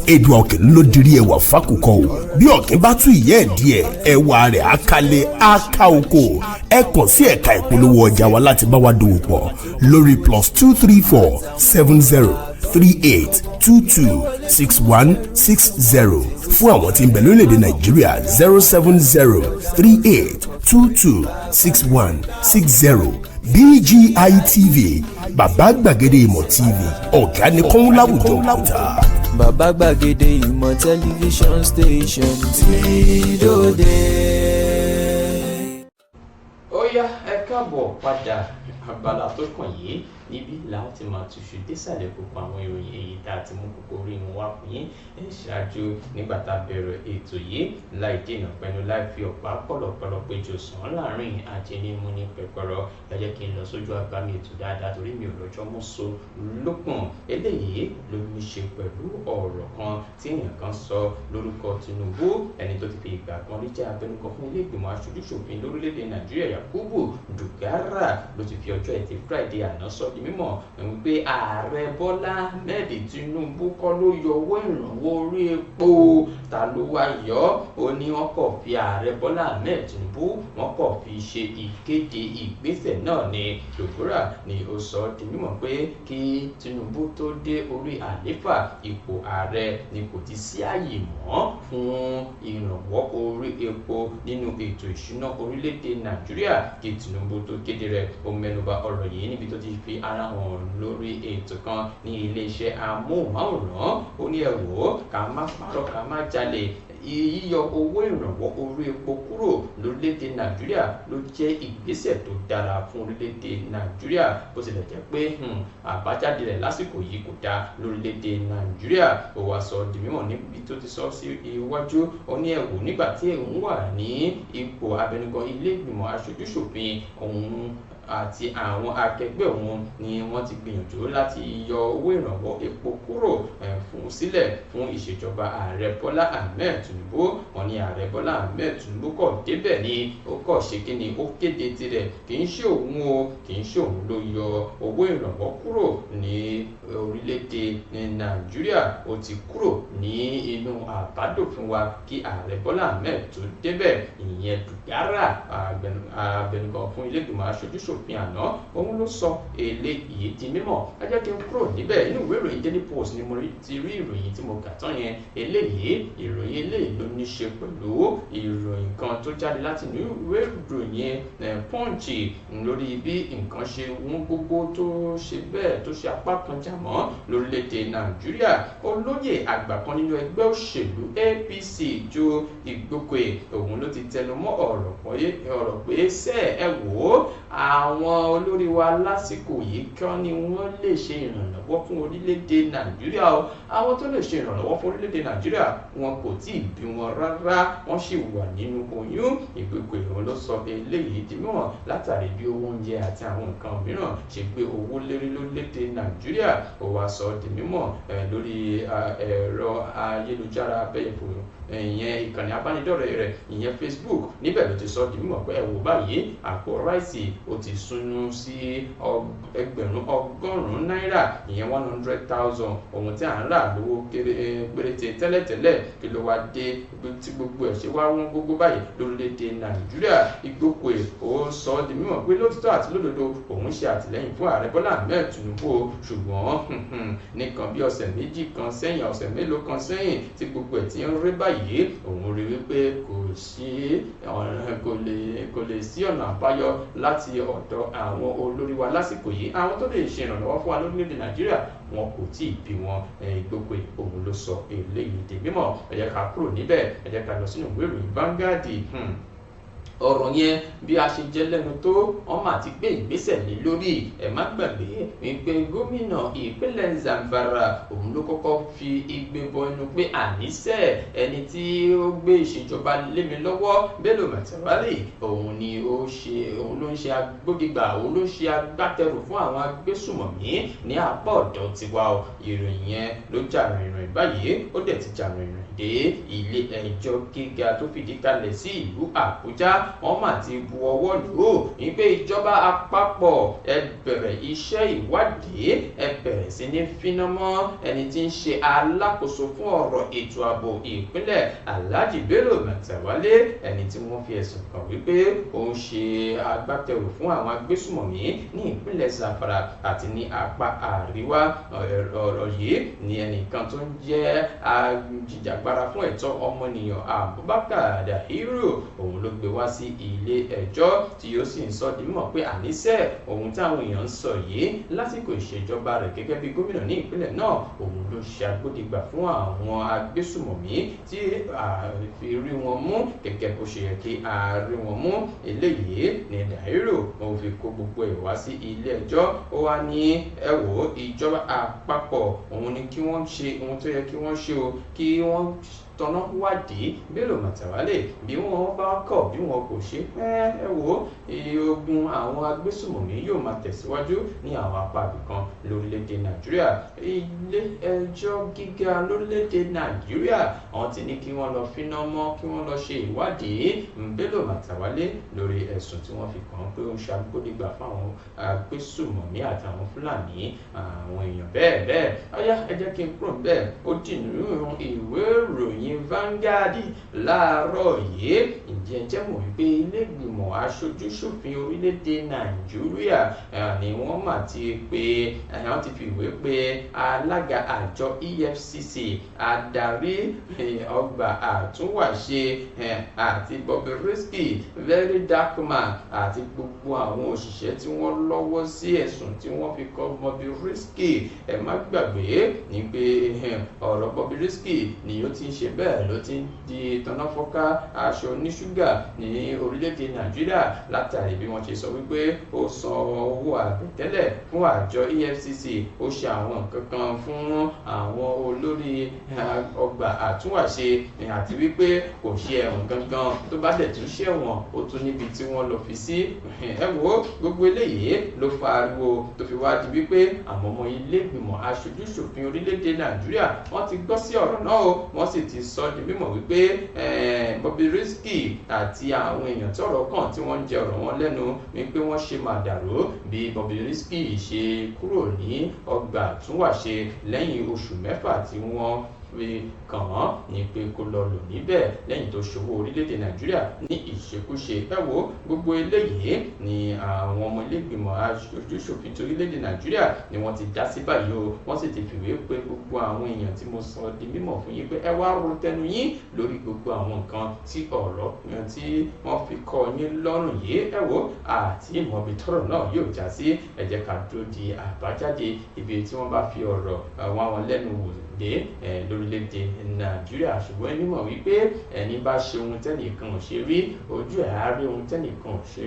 èdè ọ̀kìn ló dirí ẹwà fákòkò o. Bí ọ̀kìn bá tún ìyẹ́ ẹ̀ díẹ̀, ẹwà rẹ̀ á kalẹ̀, á ká oko. Ẹ kàn sí ẹ̀ka ìpolówó ọjà wa láti bá wa dòwò pọ̀ lórí +234 70 38 22 61 60. Fún àwọn tí ń bẹ lórílẹ̀‐èdè Nàìjíríà, 07038226160. BGI TV, bàbá gbàgede ìmọ̀ TV, ọ̀gá ni kọ́ń láwùjọ òkúta. Bàbá gbàgede ìmọ̀ tẹlifíṣọ̀n station tí dòde. Ó yá, ẹ káàbọ̀ padà. Abala tó kàn yìí, níbí làwọn ti máa túṣu désàlẹ̀ kókó àwọn ìròyìn èyí tá a ti mú kókó orí wọn wá fún yín ṣáájú nígbà tá a bẹ̀rẹ̀ ètò yìí. Láì dènà pẹ̀lú, láì fi ọ̀pá pọ̀lọ̀pọ̀lọ̀ péjọ sàn láàrin ajẹnimu ní pẹpẹrọ, ẹ jẹ́ kí n lọ sójú agbami ètò dáadáa torí mi ò lọ́jọ́ mú so lókun. Eléyìí ló ní ṣe pẹ̀lú ọ̀rọ̀ kan tí èèyàn kan sọ lórúkọ Tinubu. Ẹni tó ti fi ìgbà kan rí jẹ́ abẹnugan fún ilé ìgbìmọ̀ aṣojú-ṣòfin lórílẹ̀‐èdè Nàìjíríà, Yakubu Dogara, ló ti fi ọjọ́ Ẹtì Friday àná sọ di mímọ̀ wípé ààrẹ Bọ́lá Ahmed Tinubu kọ́ ló yọ owó ìrànwọ́ orí epo. Ta ló wá yọ? Ó ní wọ́n kọ̀ fi ààrẹ Bọ́lá Ahmed Tinubu, wọ́n kọ̀ fi ṣe ìkéde ìgbésẹ̀ náà ni. Dogara ni ó sọ di mímọ̀ pé kí Tinubu tó dé orí àléfà ipò ààrẹ ni kò ti sí àyè mọ́ fún ìrànwọ́ orí epo nínú ètò ìṣúná orílẹ̀-èdè Nàìjíríà kí Tinubu tó kéde rẹ̀. Ó mẹ́nuba ọ̀rọ̀ yìí níbi tó ti fi ara hàn lórí ètò kan ní iléeṣẹ́ amóhùnmáwòrán. Ó ní ẹ wò ó, ká má parọ́, ká má jalè, yíyọ owó ìrànwọ́ orí epo kúrò lórílẹ̀‐èdè Nàìjíríà ló jẹ́ ìgbésẹ̀ tó dára fún orílẹ̀‐èdè Nàìjíríà, bó tilẹ̀ jẹ́ pé àbájáde rẹ̀ lásìkò yìí kò dáa lórílẹ̀‐èdè Nàìjíríà. Ó wá sọ di mímọ̀ níbi tó ti sọ sí iwájú. Ó ní ẹ wò, nígbà tí òun wà ní ipò abẹnugan ilé ìgbìmọ̀ aṣojú-ṣòfin, òun àti àwọn akẹgbẹ́ òun ni wọ́n ti gbìyànjú láti yọ owó ìrànwọ́ epo kúrò fún sílẹ̀ fún ìṣèjọba ààrẹ Bọ́lá Ahmed Tinubu. Wọ́n ní ààrẹ Bọ́lá Ahmed Tinubu kọ̀ débẹ̀ ni ó kọ̀ ṣe kí ni ó kéde tirẹ̀, kì í ṣe òun o, kì í ṣe òun ló yọ owó ìrànwọ́ kúrò ní orílẹ̀-èdè Nàìjíríà, ó ti kúrò ní inú àbádòfin wa kí ààrẹ Bọ́lá Ahmed tó débẹ̀. Ìyẹn Dùgbárà, abẹnugan fún ilé ìgbìmọ̀ aṣojúṣòfin àná, òun ló sọ eléyìí di mímọ̀. Ẹ jẹ́ kí n kúrò níbẹ̀. Inú ìwé ìròyìn Daily Post ni mo ti rí ìròyìn tí mo kà tán yẹn. Eléyìí ìròyìn eléyìí ló ní ṣe pẹ̀lú ìròyìn kan tó jáde láti inú ìwé ìròyìn Punch lórí bí nǹkan ṣe wọ́n gógó tó ṣe bẹ́ẹ̀ tó ṣe apá kan jà mọ́ lórílẹ̀‐èdè Nàìjíríà. Olóyè àgbà kan nínú ẹgbẹ́ òṣèlú APC, Joe Igbokwe, òun ló ti tẹnu mọ́ ọ̀rọ̀ pé ṣé ẹ wò ó, àwọn olórí wa lásìkò yìí kọ́ ni wọ́n lè ṣe ìrànlọ́wọ́ fún orílẹ̀-èdè Nàìjíríà o. Àwọn tó lè ṣe ìrànlọ́wọ́ fún orílẹ̀-èdè Nàìjíríà wọn kò tí ì bí wọn rárá, wọ́n sì wà nínú oyún. Igbokwe òun ló sọ eléyìí di mímọ̀ látàrí bí owó oúnjẹ àti àwọn nǹkan mìíràn ṣe gbé owó lérí lórílẹ̀-èdè Nàìjíríà. Ó wá sọ di mímọ̀ lórí ẹ̀rọ ayélujára abẹ́yẹfò, ìyẹn ìkànnì abánidọ́rẹ̀ẹ́ rẹ̀, ìyẹn Facebook. Níbẹ̀ ló ti sọ di mímọ̀ pé ẹ wò báyìí, àpò ráìsì ó ti súnú sí 100,000 náírà, ìyẹn 100,000, ohun tí à ń rà lówó péréte tẹ́lẹ̀tẹ́lẹ̀. Kí ló wá dé tí gbogbo ẹ̀ ṣe wá wọ́n gógó báyìí lórílẹ̀‐èdè Nàìjíríà? Igbokwe ó sọ di mímọ̀ pé lótìtọ́ àti lódodo òun ṣe àtìlẹ́yìn fún ààrẹ Bọ́lá Ahmed Tinubu, ṣùgbọ́n nìkan bí ọ̀sẹ̀ méjì kan sẹ́yìn, ọ̀sẹ̀ mélòó kan sẹ́yìn tí gbogbo ẹ̀ ti ń rí báyìí, òun rí wípé kò lè sí ọ̀nà àbáyọ láti ọ̀dọ̀ àwọn olórí wa lásìkò yìí. Àwọn tó lè ṣe ìrànlọ́wọ́ fún wa lórílẹ̀‐èdè Nàìjíríà wọn kò tí ì bí wọn. Igbokwe òun ló sọ eléyìí di mímọ̀. Ẹ jẹ́ ká kúrò níbẹ̀, ẹ jẹ́ ká lọ sínú ìwé ìròyìn Vanguard. Ọ̀rọ̀ yẹn bí a ṣe jẹ́ lẹ́nu tó, wọ́n máa ti gbé ìgbésẹ̀ lé lórí. Ẹ má gbàgbé wípé gómìnà ìpínlẹ̀ Zamfara òun ló kọ́kọ́ fi igbe bọ inú pé àníṣe ẹni tí ó gbé ìṣèjọba lé mi lọ́wọ́, Bello Matawalle, òun ni ó ṣe, òun ló ń ṣe agbódegbà, òun ló ń ṣe agbátẹrù fún àwọn agbésùmọ̀mí ní apá ọ̀dọ̀ tiwa o. Ìròyìn yẹn ló jà rìnrìn báyìí, ó dẹ̀ ti jà rìnrìn dé ilé ẹjọ́ gíga tó fìdí kalẹ̀ sí ìlú Àbújá. Wọ́n mà ti bu ọwọ́ lù ú wípé ìjọba àpapọ̀ ẹ bẹ̀rẹ̀ iṣẹ́ ìwádìí, ẹ bẹ̀rẹ̀ sí ní fínàmọ́ ẹni tí ń ṣe alákòóso fún ọ̀rọ̀ ètò ààbò ìpínlẹ̀, Alhaji Bello Matawalle, ẹni tí wọ́n fi ẹ̀sùn kàn wípé ó ń ṣe agbátẹrù fún àwọn agbésùmọ̀mí ní ìpínlẹ̀ Zamfara àti ní apá àríwá. Ọ̀rọ̀ yìí ni ẹnìkan tó ń jẹ́ ajìjàgbara fún ẹ̀tọ́ ọmọnìyàn, Abubakar Dahiru, òun ló gbé wá sí ilé ẹjọ́ tí ó sì ń sọ di mímọ̀ pé àníṣe ohun táwọn èèyàn ń sọ yìí lásìkò ìṣèjọba rẹ̀ gẹ́gẹ́ bí gómìnà ní ìpínlẹ̀ náà, òun ló ṣe agbódegbà fún àwọn agbésùmọ̀mí tí a fi rí wọn mú gẹ́gẹ́ bó ṣe yẹ kí a rí wọn mú. Eléyìí ni Dahiru òun fi kó gbogbo ẹ̀ wá sí ilé ẹjọ́. Ó wá ní ẹ wò ó, ìjọba àpapọ̀ òun ni kí wọ́n ṣe ohun tó yẹ kí wọ́n ṣe o, kí wọ́n tọ́nà wádìí Bello Matawalle. Bí wọ́n bá kọ̀ bí wọn kò ṣe, ẹ wò ó, ogun àwọn agbésùmọ̀mí yóò máa tẹ̀síwájú ní àwọn apá ibìkan lórílẹ̀‐èdè Nàìjíríà. Ilé ẹjọ́ gíga lórílẹ̀‐èdè Nàìjíríà àwọn ti ní kí wọ́n lọ fíná mọ́, kí wọ́n lọ ṣe ìwádìí Bello Matawalle lórí ẹ̀sùn tí wọ́n fi kàn án pé ó ń ṣe agbódegbà fún àwọn agbésùmọ̀mí àtàwọn Fúlàní, àwọn èèyàn bẹ́ẹ̀ bẹ́ẹ̀. Ọ̀yá ẹ jẹ́ kí n kúrò bẹ́ẹ̀, ó dì nínú ìwé ìròyìn Vanguard láàárọ̀ yìí. Ǹjẹ́ jẹ́ mọ̀ wípé ilé ìgbìmọ̀ aṣojúṣòfin orílẹ̀-èdè Nàìjíríà ni wọ́n mà ti pé, wọ́n ti fi ìwé pé alága àjọ EFCC, adarí ọgbà àtúnwàṣe àti Bobrisky, Very Dark Man, àti gbogbo àwọn òṣìṣẹ́ tí wọ́n lọ́wọ́ sí ẹ̀sùn tí wọ́n fi kọ́ Bobrisky. Ẹ má gbàgbé ní pé ọ̀rọ̀ Bobrisky ni ó ti ń ṣe bẹ́ẹ̀ ló ti ń di tọ́náfọ́ká aṣọ oníṣúgà ní orílẹ̀-èdè Nàìjíríà látàrí bí wọ́n ṣe sọ wípé ó san owó àbẹ̀tẹ́lẹ̀ fún àjọ EFCC, ó ṣe àwọn nǹkan kan fún àwọn olórí ọgbà àtúnwàṣe, àti wípé kò ṣe ẹ̀wọ̀n gangan, tó bá dẹ̀ tún ṣẹ̀wọ̀n ó tún níbi tí wọ́n lọ fi sí. Ẹ wo gbogbo eléyìí ló fa ariwo tó fi wá di wípé àwọn ọmọ ilé ìgbìmọ̀ aṣojú-ṣòfin orílẹ̀-èdè Nàìjíríà wọ́n ti gbọ́ sí ọ̀rọ̀ náà o, wọ́n sì ti sọ di mímọ̀ wípé Bobrisky àti àwọn èèyàn tí ọ̀rọ̀ kàn tí wọ́n ń jẹ ọ̀rọ̀ wọn lẹ́nu wípé wọ́n ṣe màdàrú bí Bobrisky ṣe kúrò ní ọgbà àtúnwàṣe lẹ́yìn oṣù 6 tí wọ́n fi kàn án ní pé kó lọ lò níbẹ̀ lẹ́yìn tó ṣòwò orílẹ̀-èdè Nàìjíríà ní ìṣekúṣe. Ẹ wo gbogbo eléyìí ni àwọn ọmọ ilé-ìgbìmọ̀ aṣojú-ṣòfin ti orílẹ̀-èdè Nàìjíríà ni wọ́n ti dá sí báyìí o, wọ́n sì ti fìwé pé gbogbo àwọn èèyàn tí mo sọ di mímọ̀ fún yín pé ẹ wá ro tẹnu yín lórí gbogbo àwọn nǹkan tí ọ̀rọ̀ tí wọ́n fi kọ́ yín lọ́rùn yìí. Ẹ wo àti ìmọ̀bi tọ́rọ̀ náà yóò já sí. Ẹ jẹ́ ká dúró di àbájáde ibi tí wọ́n bá fi ọ̀rọ̀ wọn lẹ́nu wò dé lórílẹ̀‐èdè Nàìjíríà. Ṣùgbọ́n ẹni mọ̀ wípé ẹni bá ṣe ohun tẹ́nìkan ò ṣe rí, ojú ẹ̀ á rí ohun tẹ́nìkan ò ṣe,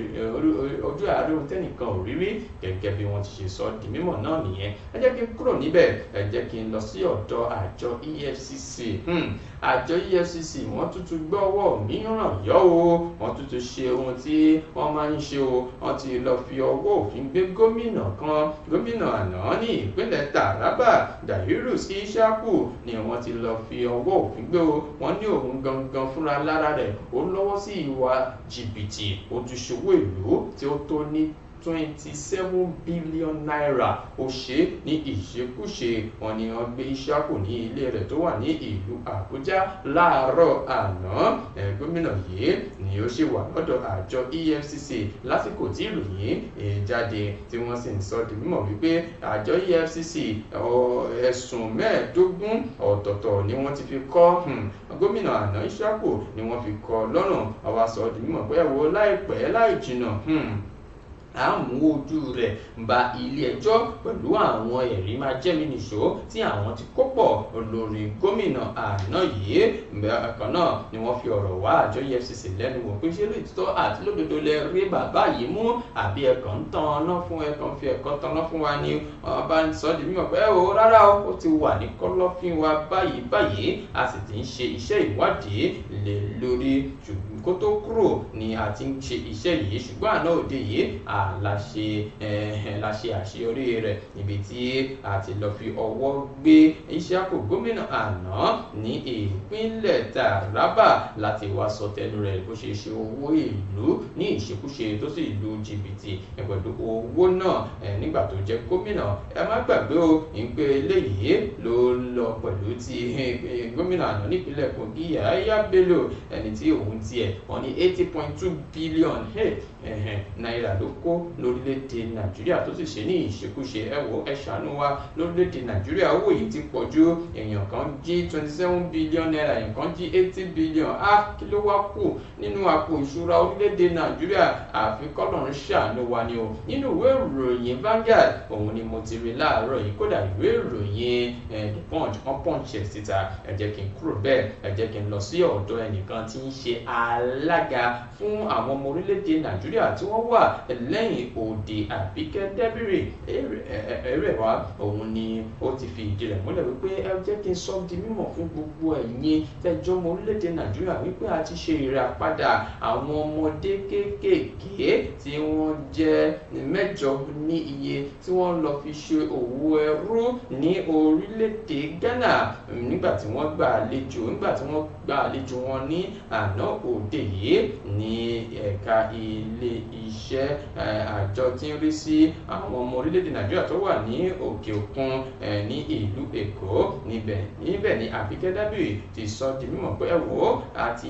ojú ẹ̀ á rí ohun tẹ́nìkan ò rí rí, gẹ́gẹ́ bí wọ́n ti ṣe sọ di mímọ̀ náà nìyẹn. Ẹ jẹ́ kí n kúrò níbẹ̀, ẹ jẹ́ kí n lọ sí ọ̀dọ̀ àjọ EFCC. Àjọ EFCC wọ́n tuntun gbọ́wọ́ mìíràn yọ o, wọ́n tuntun ṣe ohun tí wọ́n máa ń ṣe o, wọ́n ti lọ fi ọwọ́ òfin gbé gómìnà kan, gómìnà àná ní ìpínlẹ̀ Taraba, Dahiru Ishaku ni wọ́n ti lọ fi ọwọ́ òfin gbé o. Wọ́n ní òun gangan fúnra lára rẹ̀ ó lọ́wọ́ sí ìwà jìbìtì, ó tún ṣòwò ìlú tí ó tó ní 27 billion naira, ó ṣe ní ìṣekúṣe. Wọ́n ní wọ́n gbé Ishaku ní ilé rẹ̀ tó wà ní ìlú Àbújá láàárọ̀ àná. Gómìnà yìí ni ó ṣì wà lọ́dọ̀ àjọ EFCC lásìkò tí ìròyìn jáde, tí wọ́n sì ń sọ di mímọ̀ wípé àjọ EFCC ẹ̀sùn 25 ọ̀tọ̀ọ̀tọ̀ ni wọ́n ti fi kọ́ gómìnà àná Ishaku ni wọ́n fi kọ́ lọ́rùn. Àwa sọ di mímọ̀ pé ẹ wo láìpẹ́ láì jìnnà a mú ojú rẹ̀ ba ilé ẹjọ́ pẹ̀lú àwọn ẹ̀rí máa jẹ́mi nìṣó tí àwọn ti kó pọ̀ lórí gómìnà àná yìí. Bákan náà ni wọ́n fi ọ̀rọ̀ wá àjọ EFCC lẹ́nu wò pé ṣé lóòótọ́ àti lódodo lẹ rí bàbá yìí mú, àbí ẹ̀kan ń tanná fún ẹ̀kan fi ẹ̀kan tanná fún wa ni. Wọ́n bá ń sọ di mímọ̀ pé ó rárá o, ó ti wà ní kọ́lọ́fín wa báyìí báyìí, a sì ti ń ṣe iṣẹ́ ìwádìí lé lórí, ṣùgbọ́n kó tó kúrò ni a ti ń ṣe iṣẹ́ yìí, ṣùgbọ́n àná òde yìí la ṣe àṣeyọrí rẹ̀ níbi tí a ti lọ fi ọwọ́ gbé Ishaku gómìnà àná ní ìpínlẹ̀ Taraba láti wá sọ tẹnu rẹ̀ bó ṣe ṣe owó ìlú ní ìṣekúṣe tó sì lu jìbìtì pẹ̀lú owó náà nígbà tó jẹ́ gómìnà. Ẹ má gbàgbé o ìpè eléyìí ló lọ pẹ̀lú ti gómìnà àná nípínlẹ̀ Kogi Yahaya Bello, ẹni tí òun tiẹ̀ wọ́n ní 80.2 billion náírà ló kó lórílẹ̀‐èdè Nàìjíríà tó sì ṣe ní ìṣekúṣe. Ẹ wo ẹ ṣàánú wa lórílẹ̀‐èdè Nàìjíríà, owó yìí ti pọ̀ ju, èèyàn kan jí 27 billion naira, èèyàn kan jí 80 billion, á kí ló wá kù nínú àpò ìṣúra orílẹ̀‐èdè Nàìjíríà? Àfi k'Ọlọ́run ṣàánú wa ni o. Nínú ìwé ìròyìn Vanguard òun ni mo ti rí láàárọ̀ yìí, kódà ìwé ìròyìn The Punch wọ́n punch ẹ̀ síta. Ẹ jẹ́ kí n kúrò bẹ́ẹ̀, ẹ jẹ́ kí n lọ sí ọ̀dọ̀ ẹnìkan tí ń ṣe alága fún àwọn ọmọ orílẹ̀‐èdè Nàìjíríà tí wọ́n wà lẹ́yìn òde, Àbíkẹ́ Dẹ́bìrì Ẹrẹ̀wá. Òun ni ó ti fi ìdí rẹ̀ múlẹ̀ wípé ẹ jẹ́ kí n sọ di mímọ̀ fún gbogbo ẹ̀yin tẹ́jọ́ ọmọ orílẹ̀-èdè Nàìjíríà wípé a ti ṣe ìràpadà àwọn ọmọdé kéékèèké tí wọ́n jẹ́ 8 ní iye tí wọ́n lọ fi ṣe òwò ẹrú ní orílẹ̀-èdè Ghana nígbà tí wọ́n gba àlejò wọn ní àná òde yìí ní ẹ̀ka ilé iṣẹ́ àjọ tí ń rí sí àwọn ọmọ orílẹ̀-èdè Nàìjíríà tó wà ní òkè òkun ní ìlú Èkó. Níbẹ̀ ni Àbíkẹ́ Dábìrì ti sọ di mímọ̀ pé ẹ wò ó, a ti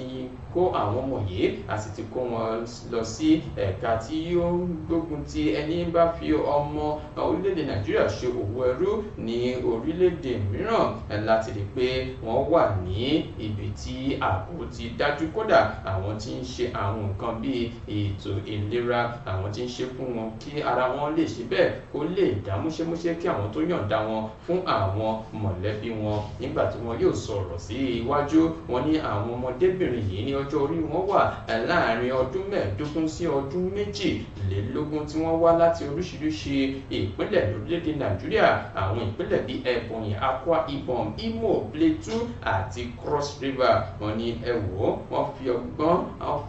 kó àwọn ọmọ yìí, a sì ti kó wọn lọ sí ẹ̀ka tí yóò gbógun ti ẹni bá fi ọmọ orílẹ̀-èdè Nàìjíríà ṣe òwò ẹrú ní orílẹ̀-èdè mìíràn láti rí pé wọ́n wà ní ibi tí ààbò ti dájú. Kódà àwọn tí ń ṣe àwọn nǹkan bíi ètò ìlera, àwọn tí ń ṣe fún wọn kí ara wọn lè ṣe bẹ́ẹ̀ kó lè dá múṣẹ́múṣẹ́ kí àwọn tó yọ̀ǹda wọn fún àwọn mọ̀lẹ́bí wọn. Nígbà tí wọn yóò sọ̀rọ̀ sí iwájú, wọn ní àwọn ọmọdébìnrin yìí ní ọjọ́ orí wọn wà láàrin ọdún 15 sí ọdún 22 tí wọ́n wá láti oríṣiríṣi ìpínlẹ̀ lórílẹ̀‐èdè Nàìjíríà. Àwọn ìpínlẹ̀ bíi Ebonyi, Akwa Ibom, Imo, Plateau àti Cross River. Wọ́n ní ẹ wò ó, wọ́n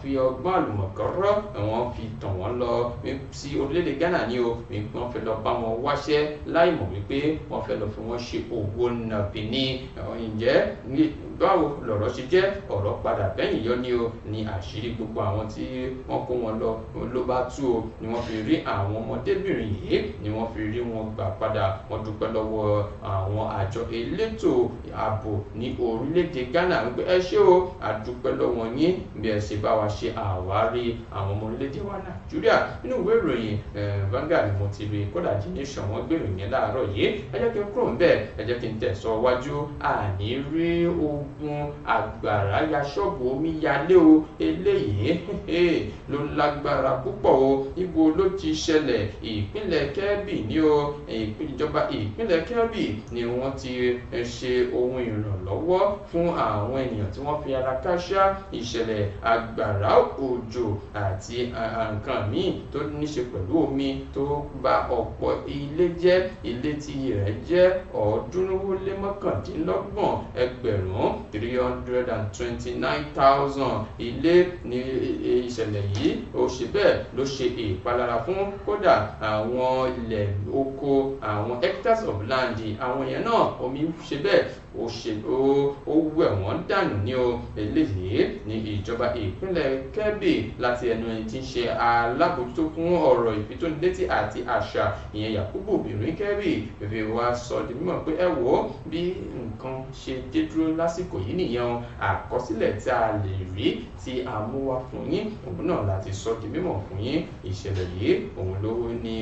fi ọgbọ́n àlùmọ̀kọ́rọ́ wọ́n fi tàn wọ́n lọ sí orílẹ̀-èdè Ghana ní o, wọ́n fẹ́ lọ bá wọn wáṣẹ́ láì mọ̀ wípé wọ́n fẹ́ lọ fi wọ́n ṣe òwò nàbì ní. Ǹjẹ́ báwo lọ̀rọ̀ ṣe jẹ́? Ọ̀rọ̀ padà bẹ́yìn yọ ní o, ní àṣírí gbogbo àwọn tí wọ́n kó wọn lọ ló bá tú o, ni wọ́n fi rí àwọn ọmọdébìnrin yìí, ni wọ́n fi rí wọn gbà padà. Wọ́n dúpẹ́ lọ́wọ́ àwọn àjọ elétò ààbò ní orílẹ̀-èdè Ghana wípé ẹ ṣé o, àdúpẹ́ lọ́wọ́ yín bí ẹ ṣe bá wa ṣe àwárí àwọn ọmọ orílẹ̀-èdè wa Nàìjíríà. Nínú ìwé ìròyìn Vanguard ni mo ti rí, kódà The Nation wọ́n gbé ìròyìn yẹn láàárọ̀ yìí. Ẹ jẹ́ kí n kúrò ńbẹ̀, ẹ jẹ́ kí n tẹ̀sọ́ wájú. Àní rí ogun àgbàrá ya ṣọ́ọ̀bù omi yalé o, eléyìí ló lágbára púpọ̀ o. Ibo ló ti ṣẹlẹ̀? Ìpínlẹ̀ Kebbi ní o. Ìjọba ìpínlẹ̀ Kebbi ni wọ́n ti ṣe ohun ìrànlọ́wọ́ fún àwọn ènìyàn tí wọ́n fi ara káṣá ìṣẹ̀lẹ̀ àgbàrá òjò àti nǹkan míì tó níṣe pẹ̀lú omi tó ba ọ̀pọ̀ ilé jẹ́. Ilé tí rẹ̀ jẹ́ 329,000, 329,000 ilé ní ìṣẹ̀lẹ̀ yìí ó ṣe bẹ́ẹ̀ ló ṣe ìpalára fún. Kódà àwọn ilẹ̀ oko, àwọn hectares of land, àwọn yẹn náà omi ṣe bẹ́ẹ̀ ó ṣe ó wẹ̀ wọ́n dànù ní o. Eléyìí ní ìjọba ìpínlẹ̀ Kebbi láti ẹnu ẹni tí ń ṣe alábòójútó fún ọ̀rọ̀ ìfitónilétí àti àṣà, ìyẹn Yakubu Birnin Kebbi, fi wá sọ di mímọ̀ pé ẹ wò ó bí nǹkan ṣe dé dúró lásìkò yìí nìyẹn o. Àkọsílẹ̀ tí a lè rí tí a mú wá fún yín òun náà láti sọ di mímọ̀ fún yín. Ìṣẹ̀lẹ̀ yìí òun ló ní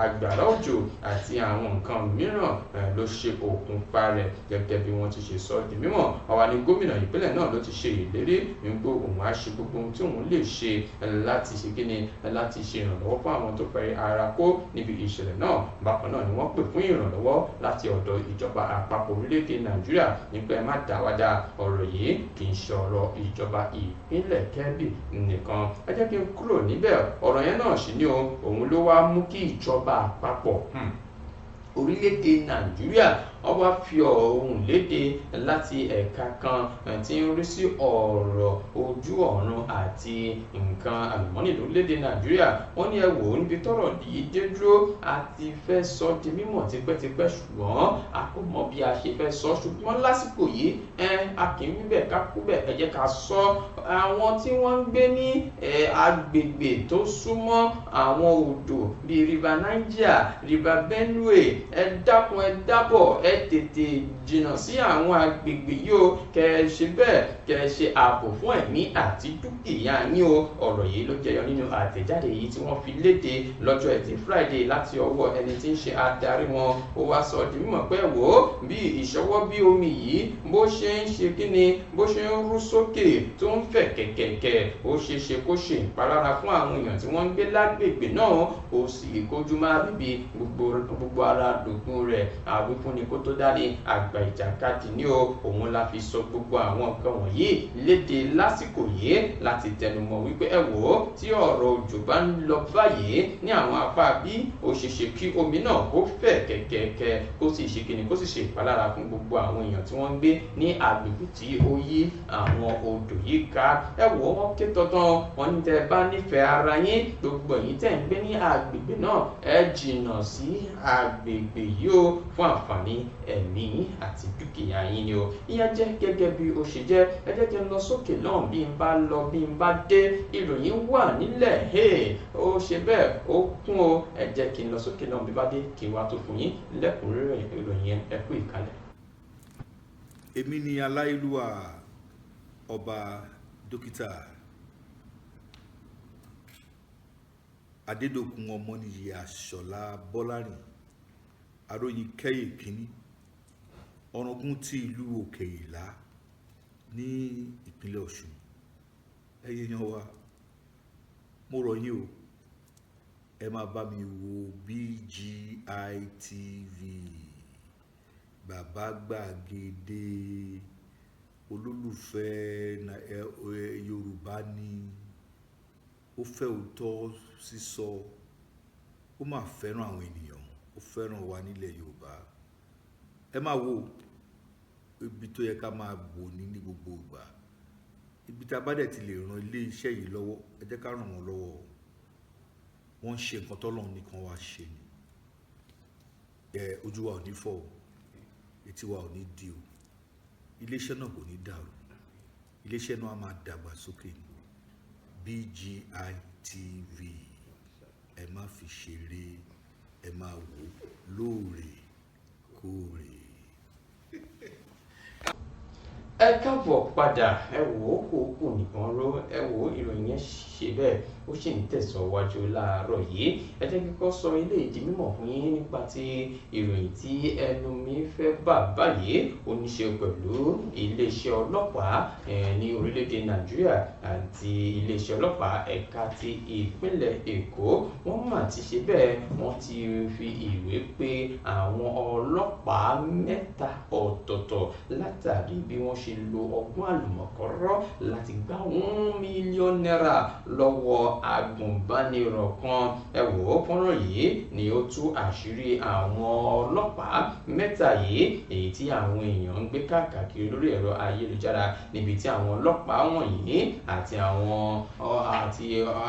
àgbàrá òjò àti àwọn nǹkan mìíràn ló ṣe òkùnfà rẹ̀ gẹ́gẹ́ bí wọ́n ti ṣe sọ di mímọ̀. Àwa ni gómìnà ìpínlẹ̀ náà ló ti ṣe ìlérí wípé òun á ṣe gbogbo ohun tí òun lè ṣe láti ṣe kíni, láti ṣe ìrànlọ́wọ́ fún àwọn tó fẹ́ ara kó níbi ìṣẹ̀lẹ̀ náà. Bákan náà ni wọ́n pè fún ìrànlọ́wọ́ láti ọ̀dọ̀ ìjọba àpapọ̀ orílẹ̀-èdè Nàìjíríà nípa ẹ má dáwádá ọ̀rọ̀ yìí kì í ṣe ọ̀rọ̀ ìjọba ìpínlẹ̀ Kebbi nìkan. Ẹ jẹ́ kí n kúrò níbẹ̀. Ọ̀rọ̀ yẹn náà sì ni o, òun ló wá mú kí ìjọba àpapọ̀ orílẹ̀-èdè Nàìjíríà wọ́n wá fi ohùn léde láti ẹ̀ka kan tí ń rí sí ọ̀rọ̀ ojú ọ̀run àti nǹkan àlùmọ́nì lórílẹ̀-èdè Nàìjíríà. Wọ́n ní ẹ wò ó, níbi tọ́rọ̀ yìí dé dúró, a ti fẹ́ sọ di mímọ̀ tipẹ́tipẹ́, ṣùgbọ́n a kò mọ bí a ṣe fẹ́ sọ. Ṣùgbọ́n lásìkò yìí a kì í wíbẹ̀ ká kú bẹ̀, ẹ jẹ́ ká sọ. Àwọn tí wọ́n ń gbé ní agbègbè tó súnmọ́ àwọn odò bíi River Niger, River Benue, ẹ dákun ẹ dábọ̀, ẹ tètè jìnnà sí àwọn agbègbè yìí o, kẹ ẹ ṣe bẹ́ẹ̀ kẹ ẹ ṣe ààbò fún ẹ̀mí àti dúkìá yín o. Ọ̀rọ̀ yìí ló jẹyọ nínú àtẹ̀jáde yìí tí wọ́n fi léde lọ́jọ́ Ẹtì Friday láti ọwọ́ ẹni tí ń ṣe adarí wọn. Ó wá sọ di mímọ̀ pé wò ó, bí ìṣọwọ́ bí omi yìí bó ṣe ń ṣe kíni, bó ṣe ń rú sókè tó ń fẹ̀ kẹ̀kẹ̀kẹ̀, ó ṣe ṣe kó ṣe ìpalára fún àwọn èèyàn tí wọ́n ń gbé lágbègbè náà. Ó sì kójú má bíbi gbogbo ara lògùn rẹ̀, àwífúnni kó tó dání àgbà ìjàkadì ní o. Òun la fi sọ gbogbo àwọn nǹkan wọ̀nyí léde lásìkò yìí láti tẹnumọ́ wípé ẹ wò ó, tí ọ̀rọ̀ òjò bá ń lọ báyìí ní àwọn apá bí ó ṣe ṣe kí omi náà kó fẹ̀ kẹ̀kẹ̀kẹ̀, kó sì ṣe kíni, kó sì ṣe ìpalára fún gbogbo àwọn èèyàn tí wọ́n ń gbé ní agbègbè tí ó yí àwọn odò yìí ká. Ẹ wò ó, wọ́n ké tọ̀tàn, wọ́n ní tẹ́ bá nífẹ̀ẹ́ ara yín, gbogbo ẹ̀yin tẹ́ ń gbé ní agbègbè náà, ẹ jìnnà sí agbègbè yìí o, fún àǹfààní ẹ̀mí àti dúkìá yín ni o. Ìyẹn jẹ́ gẹ́gẹ́ bí ó ṣe jẹ́. Ẹ jẹ́ kí n lọ sókè náà, bí n bá lọ bí n bá dé, ìròyìn wà nílẹ̀, ó ṣe bẹ́ẹ̀ ó kún o. Ẹ jẹ́ kí n lọ sókè náà, bí bá dé kí n wá tó fún yín lẹ́kùnrẹ́rẹ́ ìròyìn yẹn. Ẹ kú ìkàlẹ̀. Èmi ni aláìlúwà ọba dókítà Adédòkun Ọmọnìyí Àṣọlá Bọ́lárìn Aróyin Kẹ́yè kínní, Ọ̀ràngún ti ìlú Òkè Ìlá ní ìpínlẹ̀ Ọ̀ṣun. Ẹ̀yin èèyàn wa, mo rọ̀ yín o, ẹ máa bá mi wo BGI TV, Bàbá Gbàgede. Olólùfẹ́ Yorùbá ni. Ó fẹ́ òótọ́ sísọ. Ó máa fẹ́ràn àwọn ènìyàn, ó fẹ́ràn wa nílẹ̀ Yorùbá. Ẹ máa wo ibi tó yẹ ká máa wò ní gbogbo ìgbà. Ibi tá a bá dẹ̀ ti lè ran ilé iṣẹ́ yìí lọ́wọ́, ẹ jẹ́ ká ràn wọ́n lọ́wọ́. Wọ́n ń ṣe nǹkan tọ́lọ́run nìkan wá ṣe ni. Ẹ ojú wa ò ní fọ́ o, etí wa ò ní di o, iléeṣẹ́ náà kò ní dàrú, iléeṣẹ́ náà á máa dàgbà sókè ní. BGI TV, ẹ má fi ṣeré, ẹ máa wò ó lóòrèkóòrè. Ẹ káàbọ̀ padà. Ẹ wò ó, kò kù nìkan ró. Ẹ wò ó, ìròyìn yẹn ṣe bẹ́ẹ̀, ó sì ń tẹ̀síwájú láàárọ̀ yìí. Ẹ jẹ́ kíkọ́ sọ ilé ìdí mímọ̀ fún yín nípa ti ìròyìn tí ẹnu mi fẹ́ bà báyìí. Ó ní ṣe pẹ̀lú iléeṣẹ́ ọlọ́pàá ní orílẹ̀-èdè Nàìjíríà àti iléeṣẹ́ ọlọ́pàá ẹ̀ka ti ìpínlẹ̀ Èkó. Wọ́n mà ti ṣe bẹ́ẹ̀, wọ́n ti fi ìwé pè àwọn ọlọ́pàá 3 ọ̀tọ̀ọ̀tọ̀ látàrí bí wọ́n ṣe lo ọgbọ́n àlùmọ̀kọ́rọ́ láti gba ₦1 million lọ́wọ́ agùnbánirọ̀ kan. Ẹ wò ó, fọ́nrán yìí ni ó tú àṣírí àwọn ọlọ́pàá 3 yìí, èyí tí àwọn èèyàn ń gbé káàkiri lórí ẹ̀rọ ayélujára, níbi tí àwọn ọlọ́pàá wọ̀nyí àti àwọn àti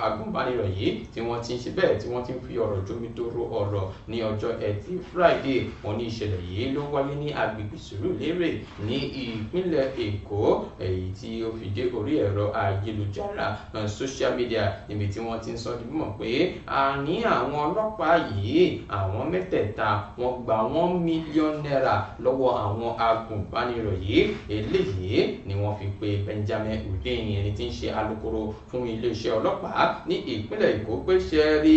agùnbánirọ̀ yìí tí wọ́n ti ń ṣe bẹ́ẹ̀, tí wọ́n ti ń fi ọ̀rọ̀ jomitoro ọ̀rọ̀ ní ọjọ́ Ẹtì Friday. Wọ́n ní ìṣẹ̀lẹ̀ yìí ló wáyé ní agbègbè Sùúrùlérè ní ìpínlẹ̀ Èkó, èyí tí ó fi dé orí ẹ̀rọ ayélujára, social media, níbi tí wọ́n ti ń sọ di mímọ̀ pé àní àwọn ọlọ́pàá yìí, àwọn mẹ́tẹ̀ẹ̀ta, wọ́n gba ₦1 million lọ́wọ́ àwọn agùnbánirọ̀ yìí. Eléyìí ni wọ́n fi pe Benjamin Hundeyin, ẹni tí ń ṣe alukoro fún iléeṣẹ́ ọlọ́pàá ní ìpínlẹ̀ Èkó, pé ṣe rí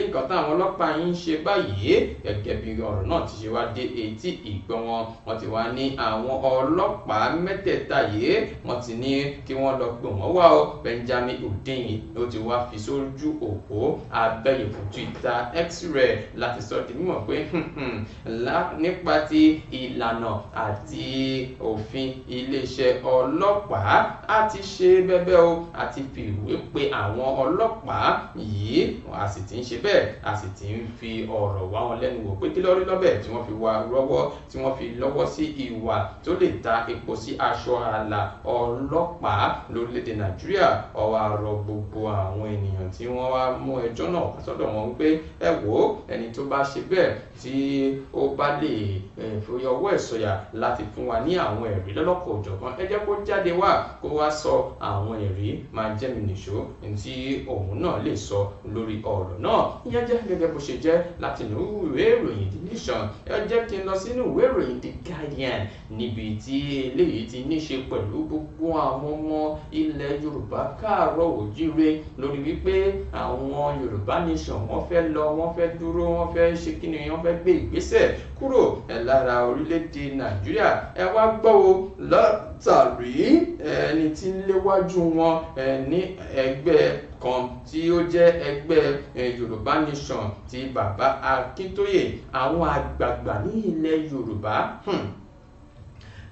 nǹkan táwọn ọlọ́pàá yìí ń ṣe báyìí. Gẹ́gẹ́ bí ọ̀rọ̀ náà ti ṣe wá dé etí ìgbọ́ wọn, wọ́n ti wá ní àwọn ọlọ́pàá mẹ́tẹ̀ẹ̀ta yìí, wọ́n ti ní kí wọ́n lọ pè wọ́n wá o. Benjamin Hundeyin ló ti wá fi sójú òpó abẹ́yẹ̀fò Twitter X rẹ̀ láti sọ di mímọ̀ pé nípa ti ìlànà àti òfin iléeṣẹ́ ọlọ́pàá, a ti ṣe bẹ́bẹ́ o, a ti fi ìwé pe àwọn ọlọ́pàá yìí, a sì ti ń ṣe bẹ́ẹ̀, a sì ti ń fi ọ̀rọ̀ wá wọn lẹ́nu wò pé kí ló rí lọ́bẹ̀ tí wọ́n fi wá rọ́wọ́, tí wọ́n fi lọ́wọ́ sí ìwà tó lè ta epo sí aṣọ ààlà ọlọ́pàá lórílẹ̀‐èdè Nàìjíríà. Ó wá rọ gbogbo àwọn ènìyàn tí wọ́n wá mú ẹjọ́ náà wá sọ́dọ̀ wọn wípé ẹ wò ó, ẹni tó bá ṣe bẹ́ẹ̀, tí ó bá lè fi ọwọ́ ẹ̀ sọ̀yà láti fún wa ní àwọn ẹ̀rí lọ́lọ́kọ̀ òjọ̀kan, ẹ jẹ́ kó jáde wá, kó wá sọ àwọn ẹ̀rí máa jẹ́ mi nìṣó tí òun náà lè sọ lórí ọ̀rọ̀ náà. Ìyẹn jẹ́ gẹ́gẹ́ bó ṣe jẹ́ láti inú ìwé ìròyìn The Nation. Ẹ jẹ́ kí n lọ sínú ìwé ìròyìn The Guardian, níbi tí eléyìí ti ní ṣe pẹ̀lú gbogbo àwọn ọmọ ilẹ̀ Yorùbá káàárọ̀ òjíire lórí wípé àwọn Yorùbá Nation, wọ́n fẹ́ lọ, wọ́n fẹ́ dúró, wọ́n fẹ́ ṣe kí ni, wọ́n fẹ́ gbé ìgbésẹ̀ kúrò lára orílẹ̀-èdè Nàìjíríà. Ẹ wá gbọ́ o, látàrí ẹni tí ń léwájú wọn ní ẹgbẹ́ kan tí ó jẹ́ ẹgbẹ́ Yorùbá Nation ti bàbá Akíntóyè, àwọn àgbààgbà ní ilẹ̀ Yorùbá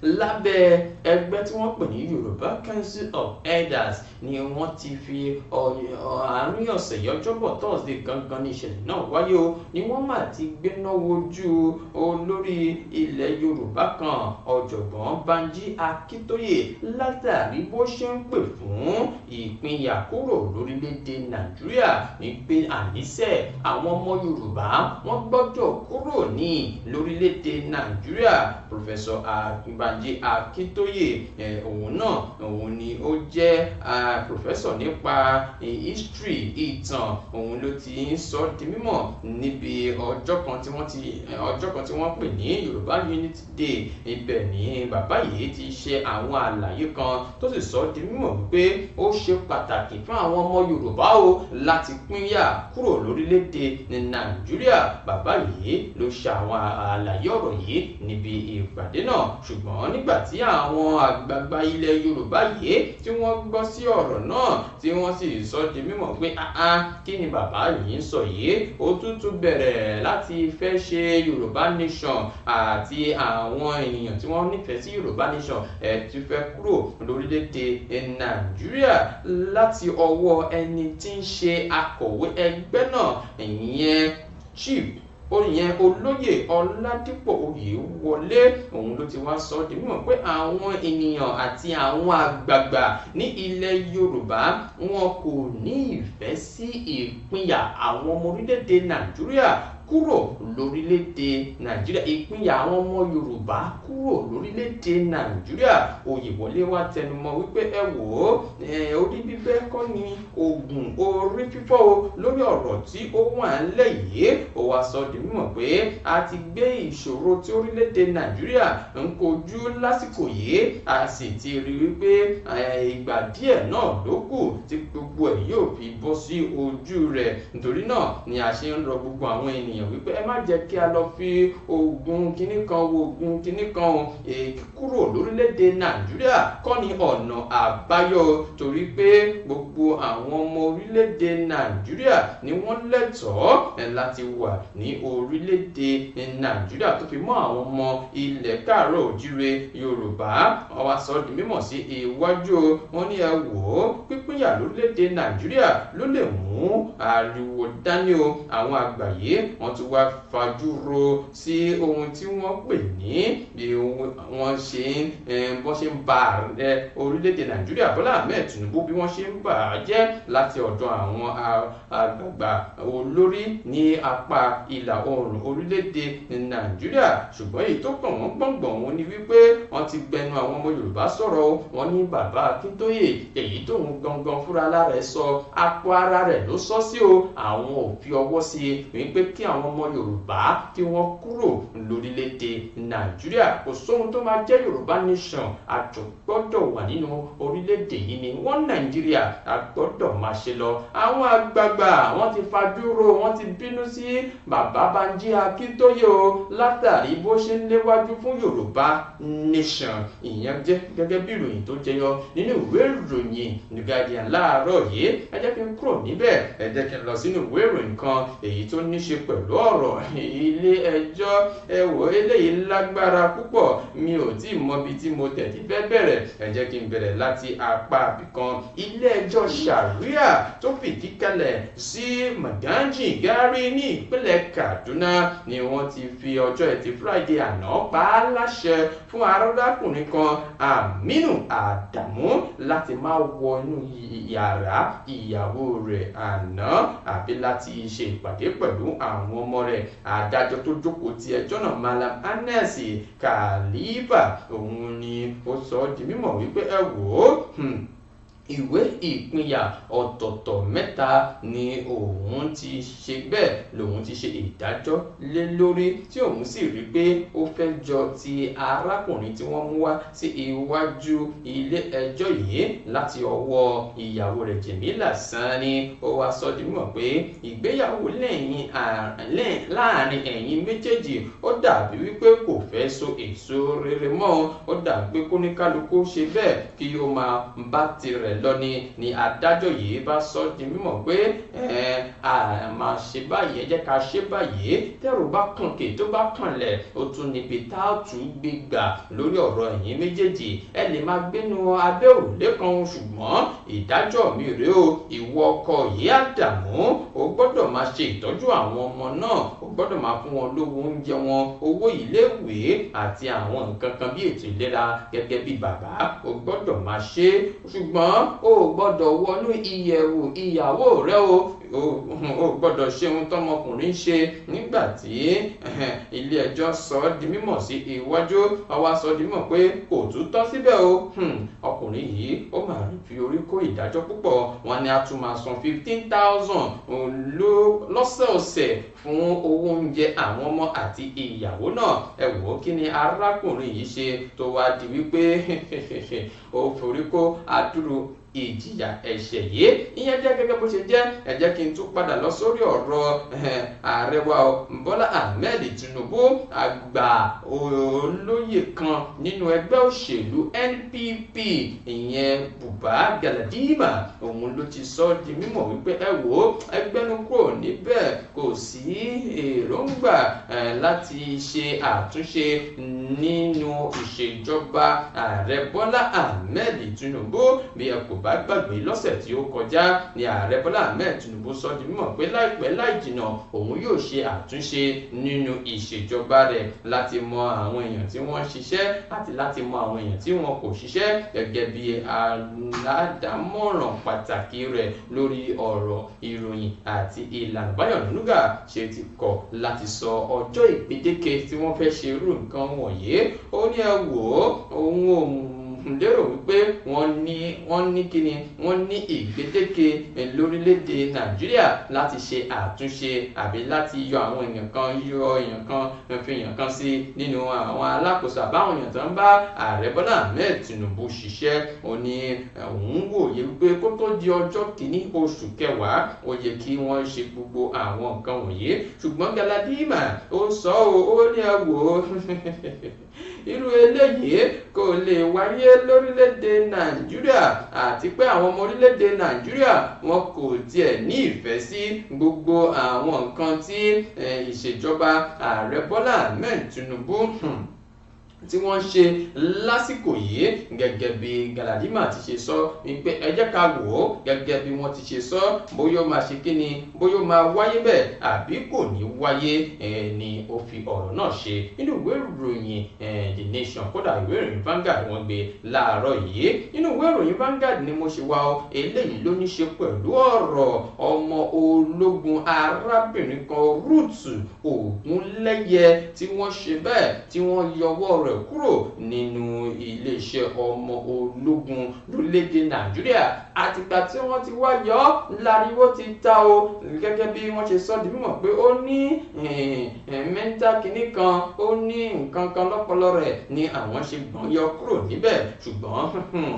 lábẹ́ ẹgbẹ́ tí wọ́n pè ní Yorùbá Council of Elders ni wọ́n ti fi àárín ọ̀sẹ̀ yìí, Ọjọ́bọ̀ Thursday gangan ní ìṣẹ̀lẹ̀ náà wáyé o, ni wọ́n mà ti gbéná wojú olórí ilẹ̀ Yorùbá kan, Ọ̀jọ̀gbọ́n Banji Akíntóyè, látàrí bó ṣe ń pè fún ìpínyà kúrò lórílẹ̀‐èdè Nàìjíríà, ní pé àníṣe àwọn ọmọ Yorùbá, wọ́n gbọ́dọ̀ kúrò ní lórílẹ̀‐èdè Nàìjíríà. Professor Banji Akíntóyè, òun náà, òun ni ó jẹ́ professor nípa history, ìtàn. Òun ló ti ń sọ di mímọ̀ níbi ọjọ́ kan tí wọ́n ti ọjọ́ kan tí wọ́n pè ní Yorùbá Unity Day. Ibẹ̀ ni bàbá yìí ti ṣe àwọn àlàyé kan, tó sì sọ di mímọ̀ wípé ó ṣe pàtàkì fún àwọn ọmọ Yorùbá o láti pínyà kúrò lórílẹ̀‐èdè Nàìjíríà. Bàbá yìí ló ṣe àwọn àlàyé ọ̀rọ̀ yìí níbi ìpàdé náà, ṣùgbọ́n Ṣùgbọ́n nígbà tí àwọn àgbààgbà ilẹ̀ Yorùbá yìí tí wọ́n gbọ́ sí ọ̀rọ̀ náà, tí wọ́n sì sọ di mímọ̀ pé kí ni bàbá yìí ń sọ yìí, ó tútù bẹ̀rẹ̀ láti fẹ́ ṣe Yorùbá Nation àti àwọn ènìyàn tí wọ́n nífẹ̀ẹ́ sí Yorùbá Nation ẹ̀ ti fẹ́ kúrò lórílẹ̀‐èdè Nàìjíríà láti ọwọ́ ẹni tí ń ṣe akọ̀wé ẹgbẹ́ náà, ìyẹn Chief ìyẹn Olóyè Ọládípò Oyèwọlé. Òun ló ti wá sọ di mímọ̀ pé àwọn ènìyàn àti àwọn àgbààgbà ní ilẹ̀ Yorùbá wọn kò ní ìfẹ́ sí ìpínyà àwọn ọmọ orílẹ̀-èdè Nàìjíríà kúrò lórílẹ̀-èdè Nàìjíríà, ìpínyà àwọn ọmọ Yorùbá kúrò lórílẹ̀-èdè Nàìjíríà. Oyèwọlé wá tẹnumọ́ wípé ẹ wò ó, orí bíbẹ́ kọ́ ni oògùn orí fífọ́ o lórí ọ̀rọ̀ tí ó wà ńlẹ̀ yìí. Ó wá sọ di mímọ̀ pé a ti gbé ìṣòro tí orílẹ̀-èdè Nàìjíríà ń kojú lásìkò yìí, a sì ti rí wípé ìgbà díẹ̀ náà ló kù tí gbogbo ẹ̀ yóò fi bọ́ sí ojú rẹ̀. Nítorí náà ni a ṣe ń rọ gbogbo àwọn ènìyàn wípé ẹ má jẹ́ kí a lọ fi oògùn kinní kan wo oògùn kinní kan o, kúrò lórílẹ̀‐èdè Nàìjíríà kọ́ ni ọ̀nà àbáyọ, torí pé gbogbo àwọn ọmọ orílẹ̀‐èdè Nàìjíríà ni wọ́n lẹ́tọ̀ọ́ láti wà ní orílẹ̀‐èdè Nàìjíríà tó fi mọ́ àwọn ọmọ ilẹ̀ káàárọ̀ òjíire Yorùbá. Wọ́n wá sọ di mímọ̀ sí iwájú, wọn ní ẹ wò ó, pípínyà lórílẹ̀‐èdè Nàìjíríà ló lè mú ariwo dání o. Àwọn àgbà yìí wọ́n tún wá fajúro sí ohun tí wọ́n pè ní bí wọ́n ṣe ń bọ́n ṣe ń ba ààrẹ orílẹ̀-èdè Nàìjíríà Bọ́lá Ahmed Tinubu bí wọ́n ṣe ń bà á jẹ́ láti ọ̀dọ̀ àwọn àgbààgbà olórí ní apá ìlà oòrùn orílẹ̀-èdè Nàìjíríà. Ṣùgbọ́n èyí tó kàn wọ́n gbọ̀ngbọ̀n òun ni wípé wọ́n ti gbẹnu àwọn ọmọ Yorùbá sọ̀rọ̀. Wọ́n ní bàbá Akíntóyè èyí tóun gangan fúnra lára ẹ̀ sọ, apò ara rẹ̀ ló sọ sí o, àwọn ò fi ọwọ́ sí i wípé kí àwọn ọmọ Yorùbá kí wọ́n kúrò lórílẹ̀‐èdè Nàìjíríà. Kò sóhun tó máa jẹ́ Yorùbá Nation, a jọ gbọ́dọ̀ wà nínú orílẹ̀‐èdè yìí ni wọ́n Nàìjíríà a gbọ́dọ̀ máa ṣe lọ. Àwọn àgbààgbà wọ́n ti fajúro, wọ́n ti bínú sí bàbá Bánjí Akíntóyè o látàrí bó ṣe ń léwájú fún Yorùbá Nation. Ìyẹn jẹ́ gẹ́gẹ́ bí ìròyìn tó jẹyọ nínú ìwé ìròyìn The Guardian láàárọ̀ yìí. Ẹ jẹ́ kí n kúrò níbẹ̀, ẹ jẹ́ kí n lọ sínú ìwé ìròyìn kan èyí tó ní ṣe pẹ̀lú ọ̀rọ̀ ilé ẹjọ́. Ẹ wò eléyìí lágbára púpọ̀, mi ò tí ì mọbi tí mo tẹ̀lé fẹ́ bẹ̀rẹ̀. Ẹ jẹ́ kí n bẹ̀rẹ̀ láti apá ibìkan. Ilé ẹjọ́ Sharia tó fìdí kalẹ̀ sí Maganji Gari ní ìpínlẹ̀ Kaduna ni wọ́n ti fi ọjọ́ Ẹtì Friday àná pa á láṣẹ fún arákùnrin kan Aminu Adamu láti má wọ inú yàrá ìyàwó rẹ̀ àná àbí láti ṣe ìpàdé pẹ̀lú àwọn ọmọ rẹ̀. Adájọ́ tó jókòó ti ẹjọ́ náà Malam Anes Khalifa òun ni ó sọ di mímọ̀ wípé ẹ wò ó, ìwé ìpínyà ọ̀tọ̀ọ̀tọ̀ mẹ́ta ni òun ti ṣe bẹ́ẹ̀ lòun ti ṣe ìdájọ́ lé lórí, tí òun sì rí pé ó fẹ́ jọ ti arákùnrin tí wọ́n mú wá sí iwájú ilé ẹjọ́ yìí láti ọwọ́ ìyàwó rẹ̀ Jemila Sani. Ó wá sọ di mímọ̀ pé ìgbéyàwó láàrin ẹ̀yin méjèèjì ó dàbí wípé kò fẹ́ so èso rere mọ́, ó dàbí pé kóníkálukú ṣe bẹ́ẹ̀ kí ó máa bá tirẹ̀ lọ ni adájọ́ yìí bá sọ di mímọ̀ pé a máa ṣe báyìí, ẹ jẹ́ ká ṣe báyìí, tẹ́rù bá kànkè tó bá kànlẹ̀ ó tún níbi tá a tún gbé gbà lórí ọ̀rọ̀ ẹ̀yin méjèèjì. Ẹ lè máa gbénu abẹ́ òrùlé kan, ṣùgbọ́n ìdájọ́ mi rèé o, ìwọ ọkọ yìí Àdàmú o gbọ́dọ̀ máa ṣe ìtọ́jú àwọn ọmọ náà, o gbọ́dọ̀ máa fún wọn lówó oúnjẹ wọn, owó iléèwé àti àwọn nǹkan kan bí ètò ìlera gẹ́gẹ́ bí bàbá o gbọ́dọ̀ máa ṣe, ṣùgbọ́n o gbọ́dọ̀ wọnú ìyẹ̀wù ìyàwó rẹ o, o gbọ́dọ̀ ṣe ohun tọmọkùnrin ṣe. Nígbà tí ilé ẹjọ́ sọ di mímọ̀ sí iwájú, àwa sọ di mímọ̀ pé kò tún tán síbẹ̀ o, ọkùnrin yìí ó máa fi orí kó ìdájọ́ púpọ̀. Wọ́n ní a tún máa san 15,000 lọ́sọ̀ọ̀sẹ̀ fún owó oúnjẹ àwọn ọmọ àti ìyàwó náà. Ẹ wò ó, kí ni arákùnrin yìí ṣe tó wá di wípé ó forí kó adúrú ìjìyà ẹ̀ṣẹ̀ yìí. Ìyẹn jẹ́ gẹ́gẹ́ bó ṣe jẹ́. Ẹ jẹ́ kí n tún padà lọ sórí ọ̀rọ̀ ààrẹ wa Bọ́lá Ahmed Tinubu. Àgbà olóyè kan nínú ẹgbẹ́ òṣèlú NPP, ìyẹn Buba Galadima, òun ló ti sọ di mímọ̀ wípé ẹ wò ó, ẹgbẹ́nu kúrò níbẹ̀, kò sí èròǹgbà láti ṣe àtúnṣe nínú ìṣèjọba ààrẹ Bọ́lá Ahmed Tinubu. Bí ẹ kò bá gbàgbé, lọ́sẹ̀ tí ó kọjá ni ààrẹ Bọ́lá Ahmed Tinubu sọ di mímọ̀ pé láìpẹ́ láì jìnà òun yóò ṣe àtúnṣe nínú ìṣèjọba rẹ̀ láti mọ àwọn èèyàn tí wọ́n ṣiṣẹ́ àti láti mọ àwọn èèyàn tí wọn kò ṣiṣẹ́, gẹ́gẹ́ bí aládámọ̀ràn pàtàkì rẹ̀ lórí ọ̀rọ̀ ìròyìn àti ìlànà Báyọ̀ Ọ̀nànúgà ṣe ti kọ̀ láti sọ ọjọ́ ìgbédeke tí wọ́n fẹ́ ṣe irú nǹkan wọ̀nyí. Ó ní ẹ wò ó, òun ò lérò wípé wọ́n ní kíni, wọ́n ní ìgbédeke lórílẹ̀‐èdè Nàìjíríà láti ṣe àtúnṣe àbí láti yọ àwọn èèyàn kan, yọ èèyàn kan, fi èèyàn kan sí nínú àwọn alákòóso àbáwọn èèyàn tó ń bá ààrẹ Bọ́lá Ahmed Tinubu ṣiṣẹ́. Ó ní òun wòye wípé kó tó di ọjọ́ kìíní oṣù kẹwàá ó yẹ kí wọ́n ṣe gbogbo àwọn nǹkan wọ̀nyí. Ṣùgbọ́n Galadima ó sọ ó ní ẹ wò ó, irú eléyìí kò lè wáyé lórílẹ̀‐èdè Nàìjíríà, àti pé àwọn ọmọ orílẹ̀‐èdè Nàìjíríà wọn kò tiẹ̀ ní ìfẹ́ sí gbogbo àwọn nǹkan tí ìṣèjọba ààrẹ Bọ́lá Ahmed Tinubu tí wọ́n ṣe lásìkò yìí. Gẹ́gẹ́ bí Galadima ti ṣe sọ wípé ẹ jẹ́ ká wò ó, gẹ́gẹ́ bí wọ́n ti ṣe sọ, bóyá ó máa ṣe kí ni, bóyá ó máa wáyé bẹ́ẹ̀ àbí kò ní wáyé, ni ó fi ọ̀rọ̀ náà ṣe nínú ìwé ìròyìn The Nation. Kódà ìwé ìròyìn Vanguard wọ́n gbé láàárọ̀ yìí. Nínú ìwé ìròyìn Vanguard ni mo ṣe wá ọ, eléyìí ló ní ṣe pẹ̀lú ọ̀rọ̀ ọmọ ológun arábìnrin kan Ruth Ògúnlẹ́yẹ tí wọ́n ṣe bẹ́ẹ̀ tí wọ́n yọwọ́ rẹ̀ kúrò nínú iléeṣẹ́ ọmọ ológun lórílẹ̀‐èdè Nàìjíríà. Àtìgbà tí wọ́n ti wá yọ ọ́ láriwo ti ta o, gẹ́gẹ́ bí wọ́n ṣe sọ di mímọ̀ pé ó ní mẹ́ńtà kìíní kan, ó ní nǹkan kan lọ́pọlọ rẹ̀ ni àwọn ṣe gbọ́n yọ kúrò níbẹ̀. Ṣùgbọ́n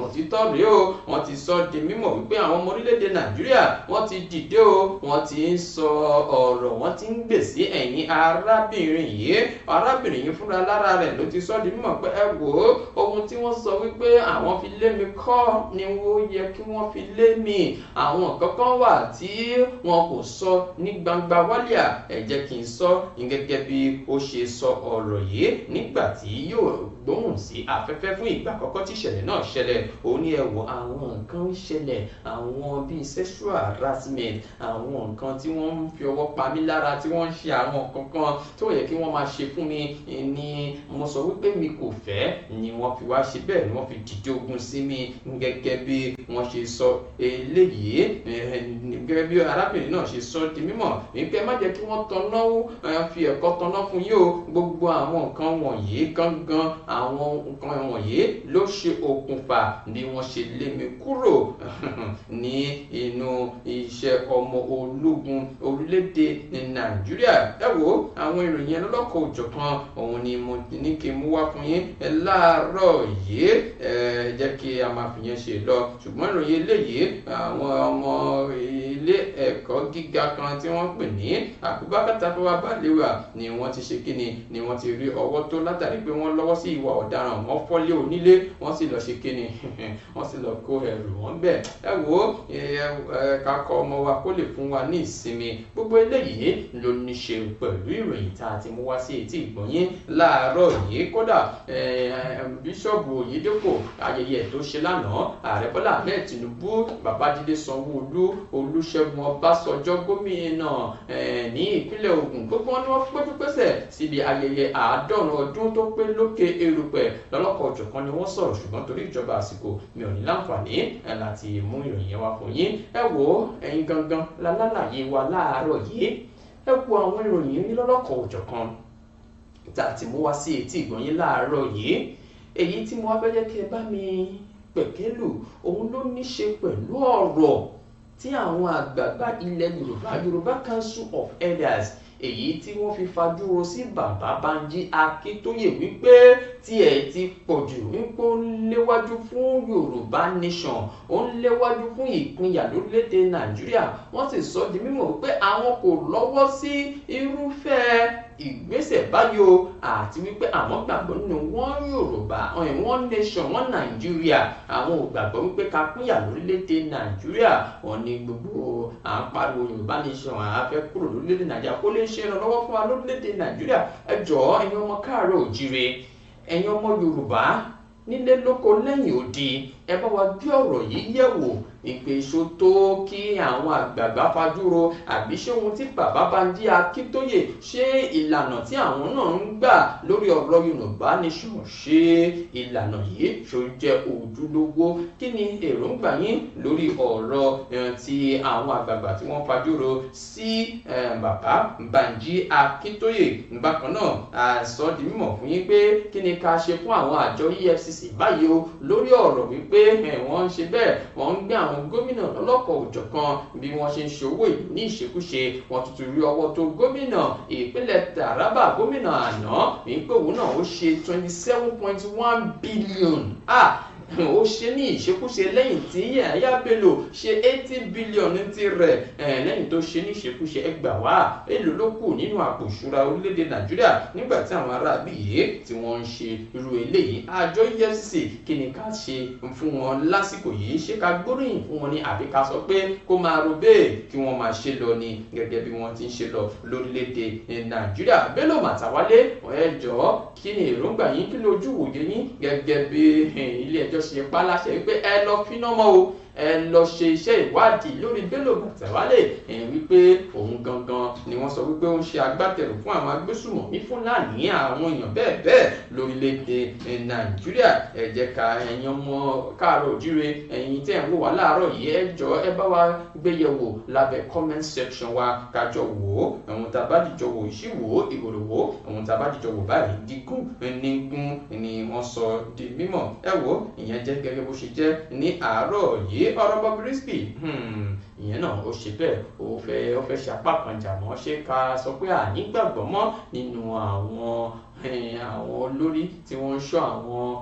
òtítọ́ rèé o, wọ́n ti sọ di mímọ̀ wípé àwọn ọmọ orílẹ̀‐èdè Nàìjíríà wọ́n ti dìde o, wọ́n ti ń sọ ọ̀rọ̀, wọ́n ti ń gbè sí ẹ̀yìn arábìnrin yìí. Arábìnrin yìí fúnra lára rẹ̀ ló ti sọ di mímọ̀ pé ẹ wò ó, ohun tí wọ́n sọ wípé àwọn fi lé mi kọ́ ni ó yẹ kí wọ́n fi lé mi. Àwọn kankan wà tí wọn kò sọ ní gbangba wálíà, ẹ jẹ́ kí n sọ gẹ́gẹ́ bí ó ṣe sọ ọ̀rọ̀ yìí nígbà tí yóò gbóhùn sí afẹ́fẹ́ fún ìgbà àkọ́kọ́ tí ìṣẹ̀lẹ̀ náà ṣẹlẹ̀. Ó ní ẹ wò, àwọn nǹkan ń ṣẹlẹ̀, àwọn bíi sexual harassment, àwọn nǹkan tí wọ́n ń fi ọwọ́ pa mí lára, tí wọ́n ń ṣe àwọn nǹkan kan tó yẹ kí wọ́n máa ṣe fún mi ni mo sọ wípé mi kò fẹ́, ni wọ́n fi wá ṣe bẹ́ẹ̀, ni wọ́n fi dìde ogun sí mi. Gẹ́gẹ́ bí wọ́n ṣe sọ eléyìí, gẹ́gẹ́ bí arábìnrin náà ṣe sọ di mímọ̀ wípé má jẹ́ kí wọ́n tanná fi ẹ̀kọ́ tanná fún yín o, gbogbo àwọn nǹkan wọ̀nyí gangan, àwọn nǹkan wọ̀nyí ló ṣe okùnfà bí wọ́n ṣe lé mi kúrò ní inú iṣẹ́ ọmọ ológun orílẹ̀-èdè Nàìjíríà. Ẹ wo àwọn ìròyìn ẹlọ́lọ́kọ̀ òjọ̀kan òun ni mo ní kí n mú wá fún yín láàárọ̀ yìí. Ẹ jẹ́ kí a máa fi yẹn ṣe lọ. Ṣùgbọ́n ìròyìn eléyìí, àwọn ọmọ ilé ẹ̀kọ́ gíga kan tí wọ́n pè ní Abubakar Tafawa Balewa ni wọ́n ti ṣe kíni, ni wọ́n ti rí ọwọ́ tó látàrí pé wọ́n lọ́wọ́ sí ìwà ọ̀daràn, wọ́n fọ́lé onílé, wọ́n sì lọ ṣe kíni, wọ́n sì lọ kó ẹrù wọn bẹ́ẹ̀. Ẹ wo ká kọ́ ọmọ wa kó lè fún wa ní ìsinmi. Gbogbo eléyìí ló ní ṣe pẹ̀lú ìròyìn tá a ti mú wá sí etí ìgbọ̀nyín láàárọ̀ yìí. Kódà Bíṣọ̀bù Oyèdèpọ̀ ayẹyẹ tó ṣe lánàá, ààrẹ Bọ́lá Ahmed Tinubu, Babájídé Sanwó-Olú, Olúṣẹ́gun Ọbásanjọ́ gómìnà ní ìpínlẹ̀ Ògùn, gbogbo wọn ni wọ́n péjú pésẹ̀ síbi ayẹyẹ 90 ọdún tó pé lókè erùpẹ̀. Lọ́lọ́kọ̀ ọ̀jọ̀kan ni wọ́n sọ̀rọ̀, ṣùgbọ́n torí ìjọba àsìkò mi ò ní láǹfààní láti mú ìròyìn yẹn wá fún yín. Ẹ wò ó, ẹ̀yin gangan lálàyé wa láàárọ̀ yìí. Ẹ wo àwọn ìròyìn yín lọ́lọ́kọ̀ ọ̀jọ̀kan tá a ti mú wá sí etí ìgbọ̀nyín láàárọ̀ yìí. Èyí tí mo wá fẹ́ jẹ́ kí ẹ bá mi pẹ̀kẹ́lù, òun ló ní ṣe pẹ̀lú ọ̀rọ̀ tí àwọn àgbààgbà ilẹ̀ Yorùbá, Yorùbá Council of Elders, Èyí tí wọ́n fi fajúro sí bàbá Bánjí Akíntóyè wípé tiẹ̀ ti pọ̀ jù, wípé ó ń léwájú fún Yorùbá Nation, ó ń léwájú fún ìpínyà lórílẹ̀‐èdè Nàìjíríà. Wọ́n sì sọ di mímọ̀ wípé àwọn kò lọ́wọ́ sí irúfẹ́ ìgbésẹ̀ báyìí o, àti wípé àwọn gbàgbọ́ nínú wọn Yorùbá, one nation, one Nàìjíríà. Àwọn ò gbàgbọ́ wípé ká pínyà lórílẹ̀‐èdè Nàìjíríà. Wọ́n ní gbogbo à ń pariwo Yorùbá Nation, à fẹ́ kúrò lórílẹ̀‐èdè Nàìjíríà, kó lè ṣe ìrànlọ́wọ́ fún wa lórílẹ̀‐èdè Nàìjíríà. Ẹ jọ̀ọ́, ẹ̀yin ọmọ káàárọ̀ òjíire, ẹ̀yin ọmọ Yorùbá nílé lóko lẹ́yìn odi, ẹ bá wa gbé ọ̀rọ̀ yìí yẹ̀ wò. Ìpè ṣó tó kí àwọn àgbààgbà fajúro, àbí ṣé ohun tí bàbá Bánjí Akíntóyè ṣé ìlànà tí àwọn náà ń gbà lórí ọ̀rọ̀ Yorùbá Nation, ṣé ìlànà yìí ṣó jẹ́ ojúlówó? Kí ni èròǹgbà yín lórí ọ̀rọ̀ ti àwọn àgbààgbà tí wọ́n fajúro sí bàbá Bánjí Akíntóyè? Bákan náà, a sọ di mímọ̀ fún yín pé kí ni ká ṣe fún àwọn àjọ EFCC báyìí o, lórí ọ̀rọ̀ wípé wọ́n ń ṣe bẹ́ẹ̀, wọ́n ń gbé àwọn gómìnà lọ́lọ́kọ̀ òjọ̀kan bí wọ́n ṣe ń ṣòwò ìlú ní ìṣekúṣe. Wọ́n tuntun rí ọwọ́ tó gómìnà ìpínlẹ̀ Taraba, gómìnà àná, wípé òun náà ó ṣe 27.1 billion, ó ṣe ní ìṣekúṣe, lẹ́yìn tí Yahaya Bello ṣe 80 billion ní tirẹ̀, lẹ́yìn tó ṣe ní ìṣekúṣe. Ẹ gbà wá, èlò ló kù nínú àpò ìṣúra orílẹ̀-èdè Nàìjíríà nígbà tí àwọn aráabí yìí tí wọ́n ń ṣe irú eléyìí? Àjọ EFCC, kí ni ká ṣe fún wọn lásìkò yìí? Ṣé ká gbóríyìn fún wọn ni, àbí ká sọ pé kó máa ro bẹ́ẹ̀, kí wọ́n máa ṣe lọ ni gẹ́gẹ́ bí wọ́n ti ń ṣe lọ lórílẹ̀-èdè Nàìjíríà? Bello Matawalle, ẹ jọ̀ọ́, kí ni èròǹgbà yín? Kí lójú wòye yín gẹ́gẹ́ bí ilé ẹjọ́ ṣe pa láṣẹ wípé ẹ lọ finá mọ́ o, ẹ lọ ṣe iṣẹ́ ìwádìí lórí Bello Matawalle, wípé òun gangan ni wọ́n sọ wípé ó ń ṣe agbátẹrù fún àwọn agbésùmọ̀mí Fúlàní, àwọn èèyàn bẹ́ẹ̀ bẹ́ẹ̀ lórílẹ̀‐èdè Nàìjíríà? Ẹ jẹ́ ká, ẹ̀yin ọmọ káàárọ̀ òjíire, ẹ̀yin tẹ́ ẹ̀ ń wò wá láàárọ̀ yìí, ẹ jọ̀ọ́, ẹ bá wa gbé yẹ̀wò lábẹ́ comment section wa, kájọ wò ó. Ẹ̀hún tá a bá dìjọ wò, ìṣíwò ìwòrò wò, ẹ̀hún tá a bá dìjọ wò báyìí, gígùn nígún ni wọ́n sọ di mímọ̀. Ẹ wò, ìyẹn jẹ́ gẹ́gẹ́ bó ṣe jẹ́ ní àárọ̀ yìí. Ọ̀rọ̀ Bobrisky, ìyẹn náà ó ṣe bẹ́ẹ̀, ó fẹ́ ṣe apá kan jà mọ́. Ṣé ká sọ pé ànígbàgbọ́ mọ́ nínú àwọn olórí tí wọ́n ń ṣọ́ àwọn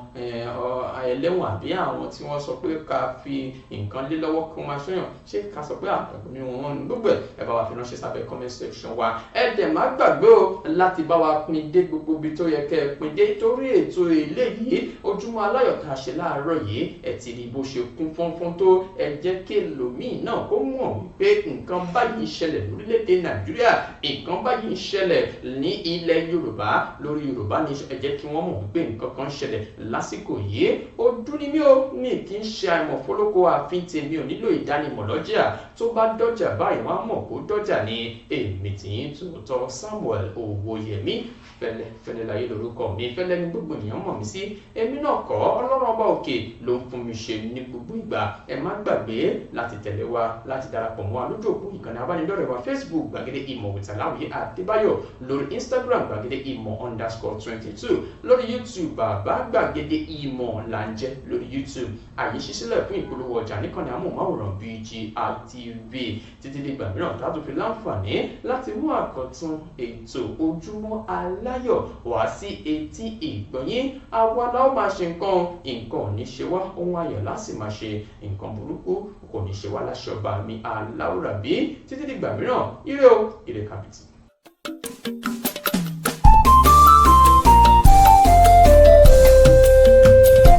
ẹlẹ́wọ̀n, àbí àwọn tí wọ́n sọ pé ká fi nǹkan lé lọ́wọ́ kí wọ́n máa ṣọ́yàn? Ṣé ká sọ pé àgbàgbọ́ nínú wọn ní gbogbo ẹ̀? Ẹ bá wa fi ránṣẹ́ sábẹ́ comment section wa. Ẹ dẹ̀ má gbàgbé o láti bá wa pín dé gbogbo ibi tó yẹ kẹ́ ẹ pín dé, torí ètò eléyìí, Ojúmọ́ Aláyọ̀ tá a ṣe láàárọ̀ yìí, ẹ ti rí bó ṣe kún fọ́nfọ́n tó. Ẹ jẹ́ kí ẹlòmíì náà kó mọ̀ wípé nǹkan báyìí ń ṣẹlẹ̀ lórílẹ̀‐èdè Nàìjíríà, nǹkan báyìí ń ṣẹlẹ̀ ní ilẹ̀ Yorùbá lórí Yorùbá ní. Ẹ jẹ́ kí wọ́n mọ̀ wípé nǹkan kan ń ṣẹlẹ̀ lásìkò yìí. Ojú ni mí o, mi kì í ṣe àìmọ̀fólókò, àfin tèmi ò nílò ìdánimọ̀ lọ́jà. Tó bá dọ́jà báyìí, wọ́n á mọ̀ kó dọ́jà ní. Èmi tì í tòótọ́, Samuel Owóyẹmí Fẹlẹ Fẹlẹ láyé lórúkọ mi. Fẹlẹ ní gbogbo ènìyàn mọ̀ mí sí. Èmi náà kọ́, Ọlọ́run ọba òkè ló ń fún mi ṣe ní gbogbo ìgbà. Ẹ má gbàgbé láti tẹ̀lé wa, láti darapọ̀ mọ́ wa lójú òpó ìkànnì abánidọ́rẹ̀ẹ́ wa: Facebook, Gbàgede Ìmọ̀ with Aláwìyé Adébáyọ̀; lórí Instagram, gbàgede ìmọ̀_22; lórí YouTube, Bàbá Gbàgede Ìmọ̀ là ń jẹ́ lórí YouTube. Àyè ṣí sílẹ̀ fún ìpolówó ọjà níkànnì amóhùnmáwòrán BGI TV. Títí dìgbà mìíràn tá a tún fi láǹfààní láti mú àkọ́tún ètò Ojúmọ́ Aláyọ̀ wá sí etí ìgbọ̀nyín, àwa la ó máa ṣe nǹkan, nǹkan ò ní ṣe wá. Ohun ayọ̀ láti máa ṣe, nǹkan burúkú kò ní ṣe wá láṣẹ ọba mi aláwùrábí. Títí dìgbà mìíràn, ire o, ire kàbìtì.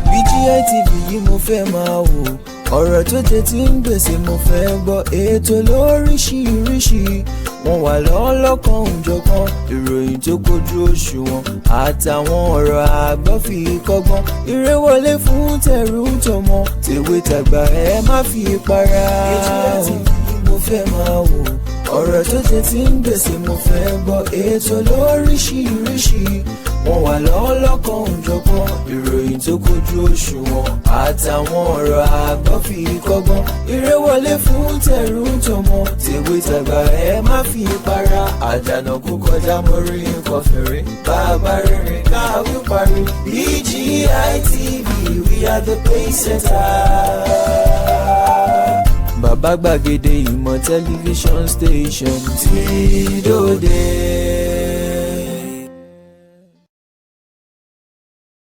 BGI TV yìí mo fẹ́ máa wò, ọ̀rọ̀ tó jẹ tí ń gbèsè mo fẹ́ gbọ́, ètò lóríṣiríṣi, wọ́n wà lọ́lọ́kan òjọ̀kan, ìròyìn tó kojú òṣùwọ̀n àtàwọn ọ̀rọ̀ àgbọ́ fi kọ́gbọ́n. Eré wọlé fún tẹ̀rù tọmọ, tèwe tàgbà, ẹ má fi para. BGI TV yìí mo fẹ́ máa wò, ọ̀rọ̀ tó jẹ tí ń gbèsè mo fẹ́ gbọ́, ètò lóríṣiríṣi, wọ́n wà lọ́lọ́kan òjọ̀kan, ìròyìn tó kojú òṣùwọ̀n àtàwọn ọ̀rọ̀ àgbọ́ fi kọ́gbọ́n. Eré wọlé fún tẹ̀rù tọmọ, tèwe tàgbà, ẹ má fi para. Àdànà kú kọjá, mo rí nǹkan fèrè, bàbá rere káwí parí. BGI TV, we are the pace setter. Bàbá Gbàgede Ìmọ̀ tẹlifíṣọ̀n station tí dòde.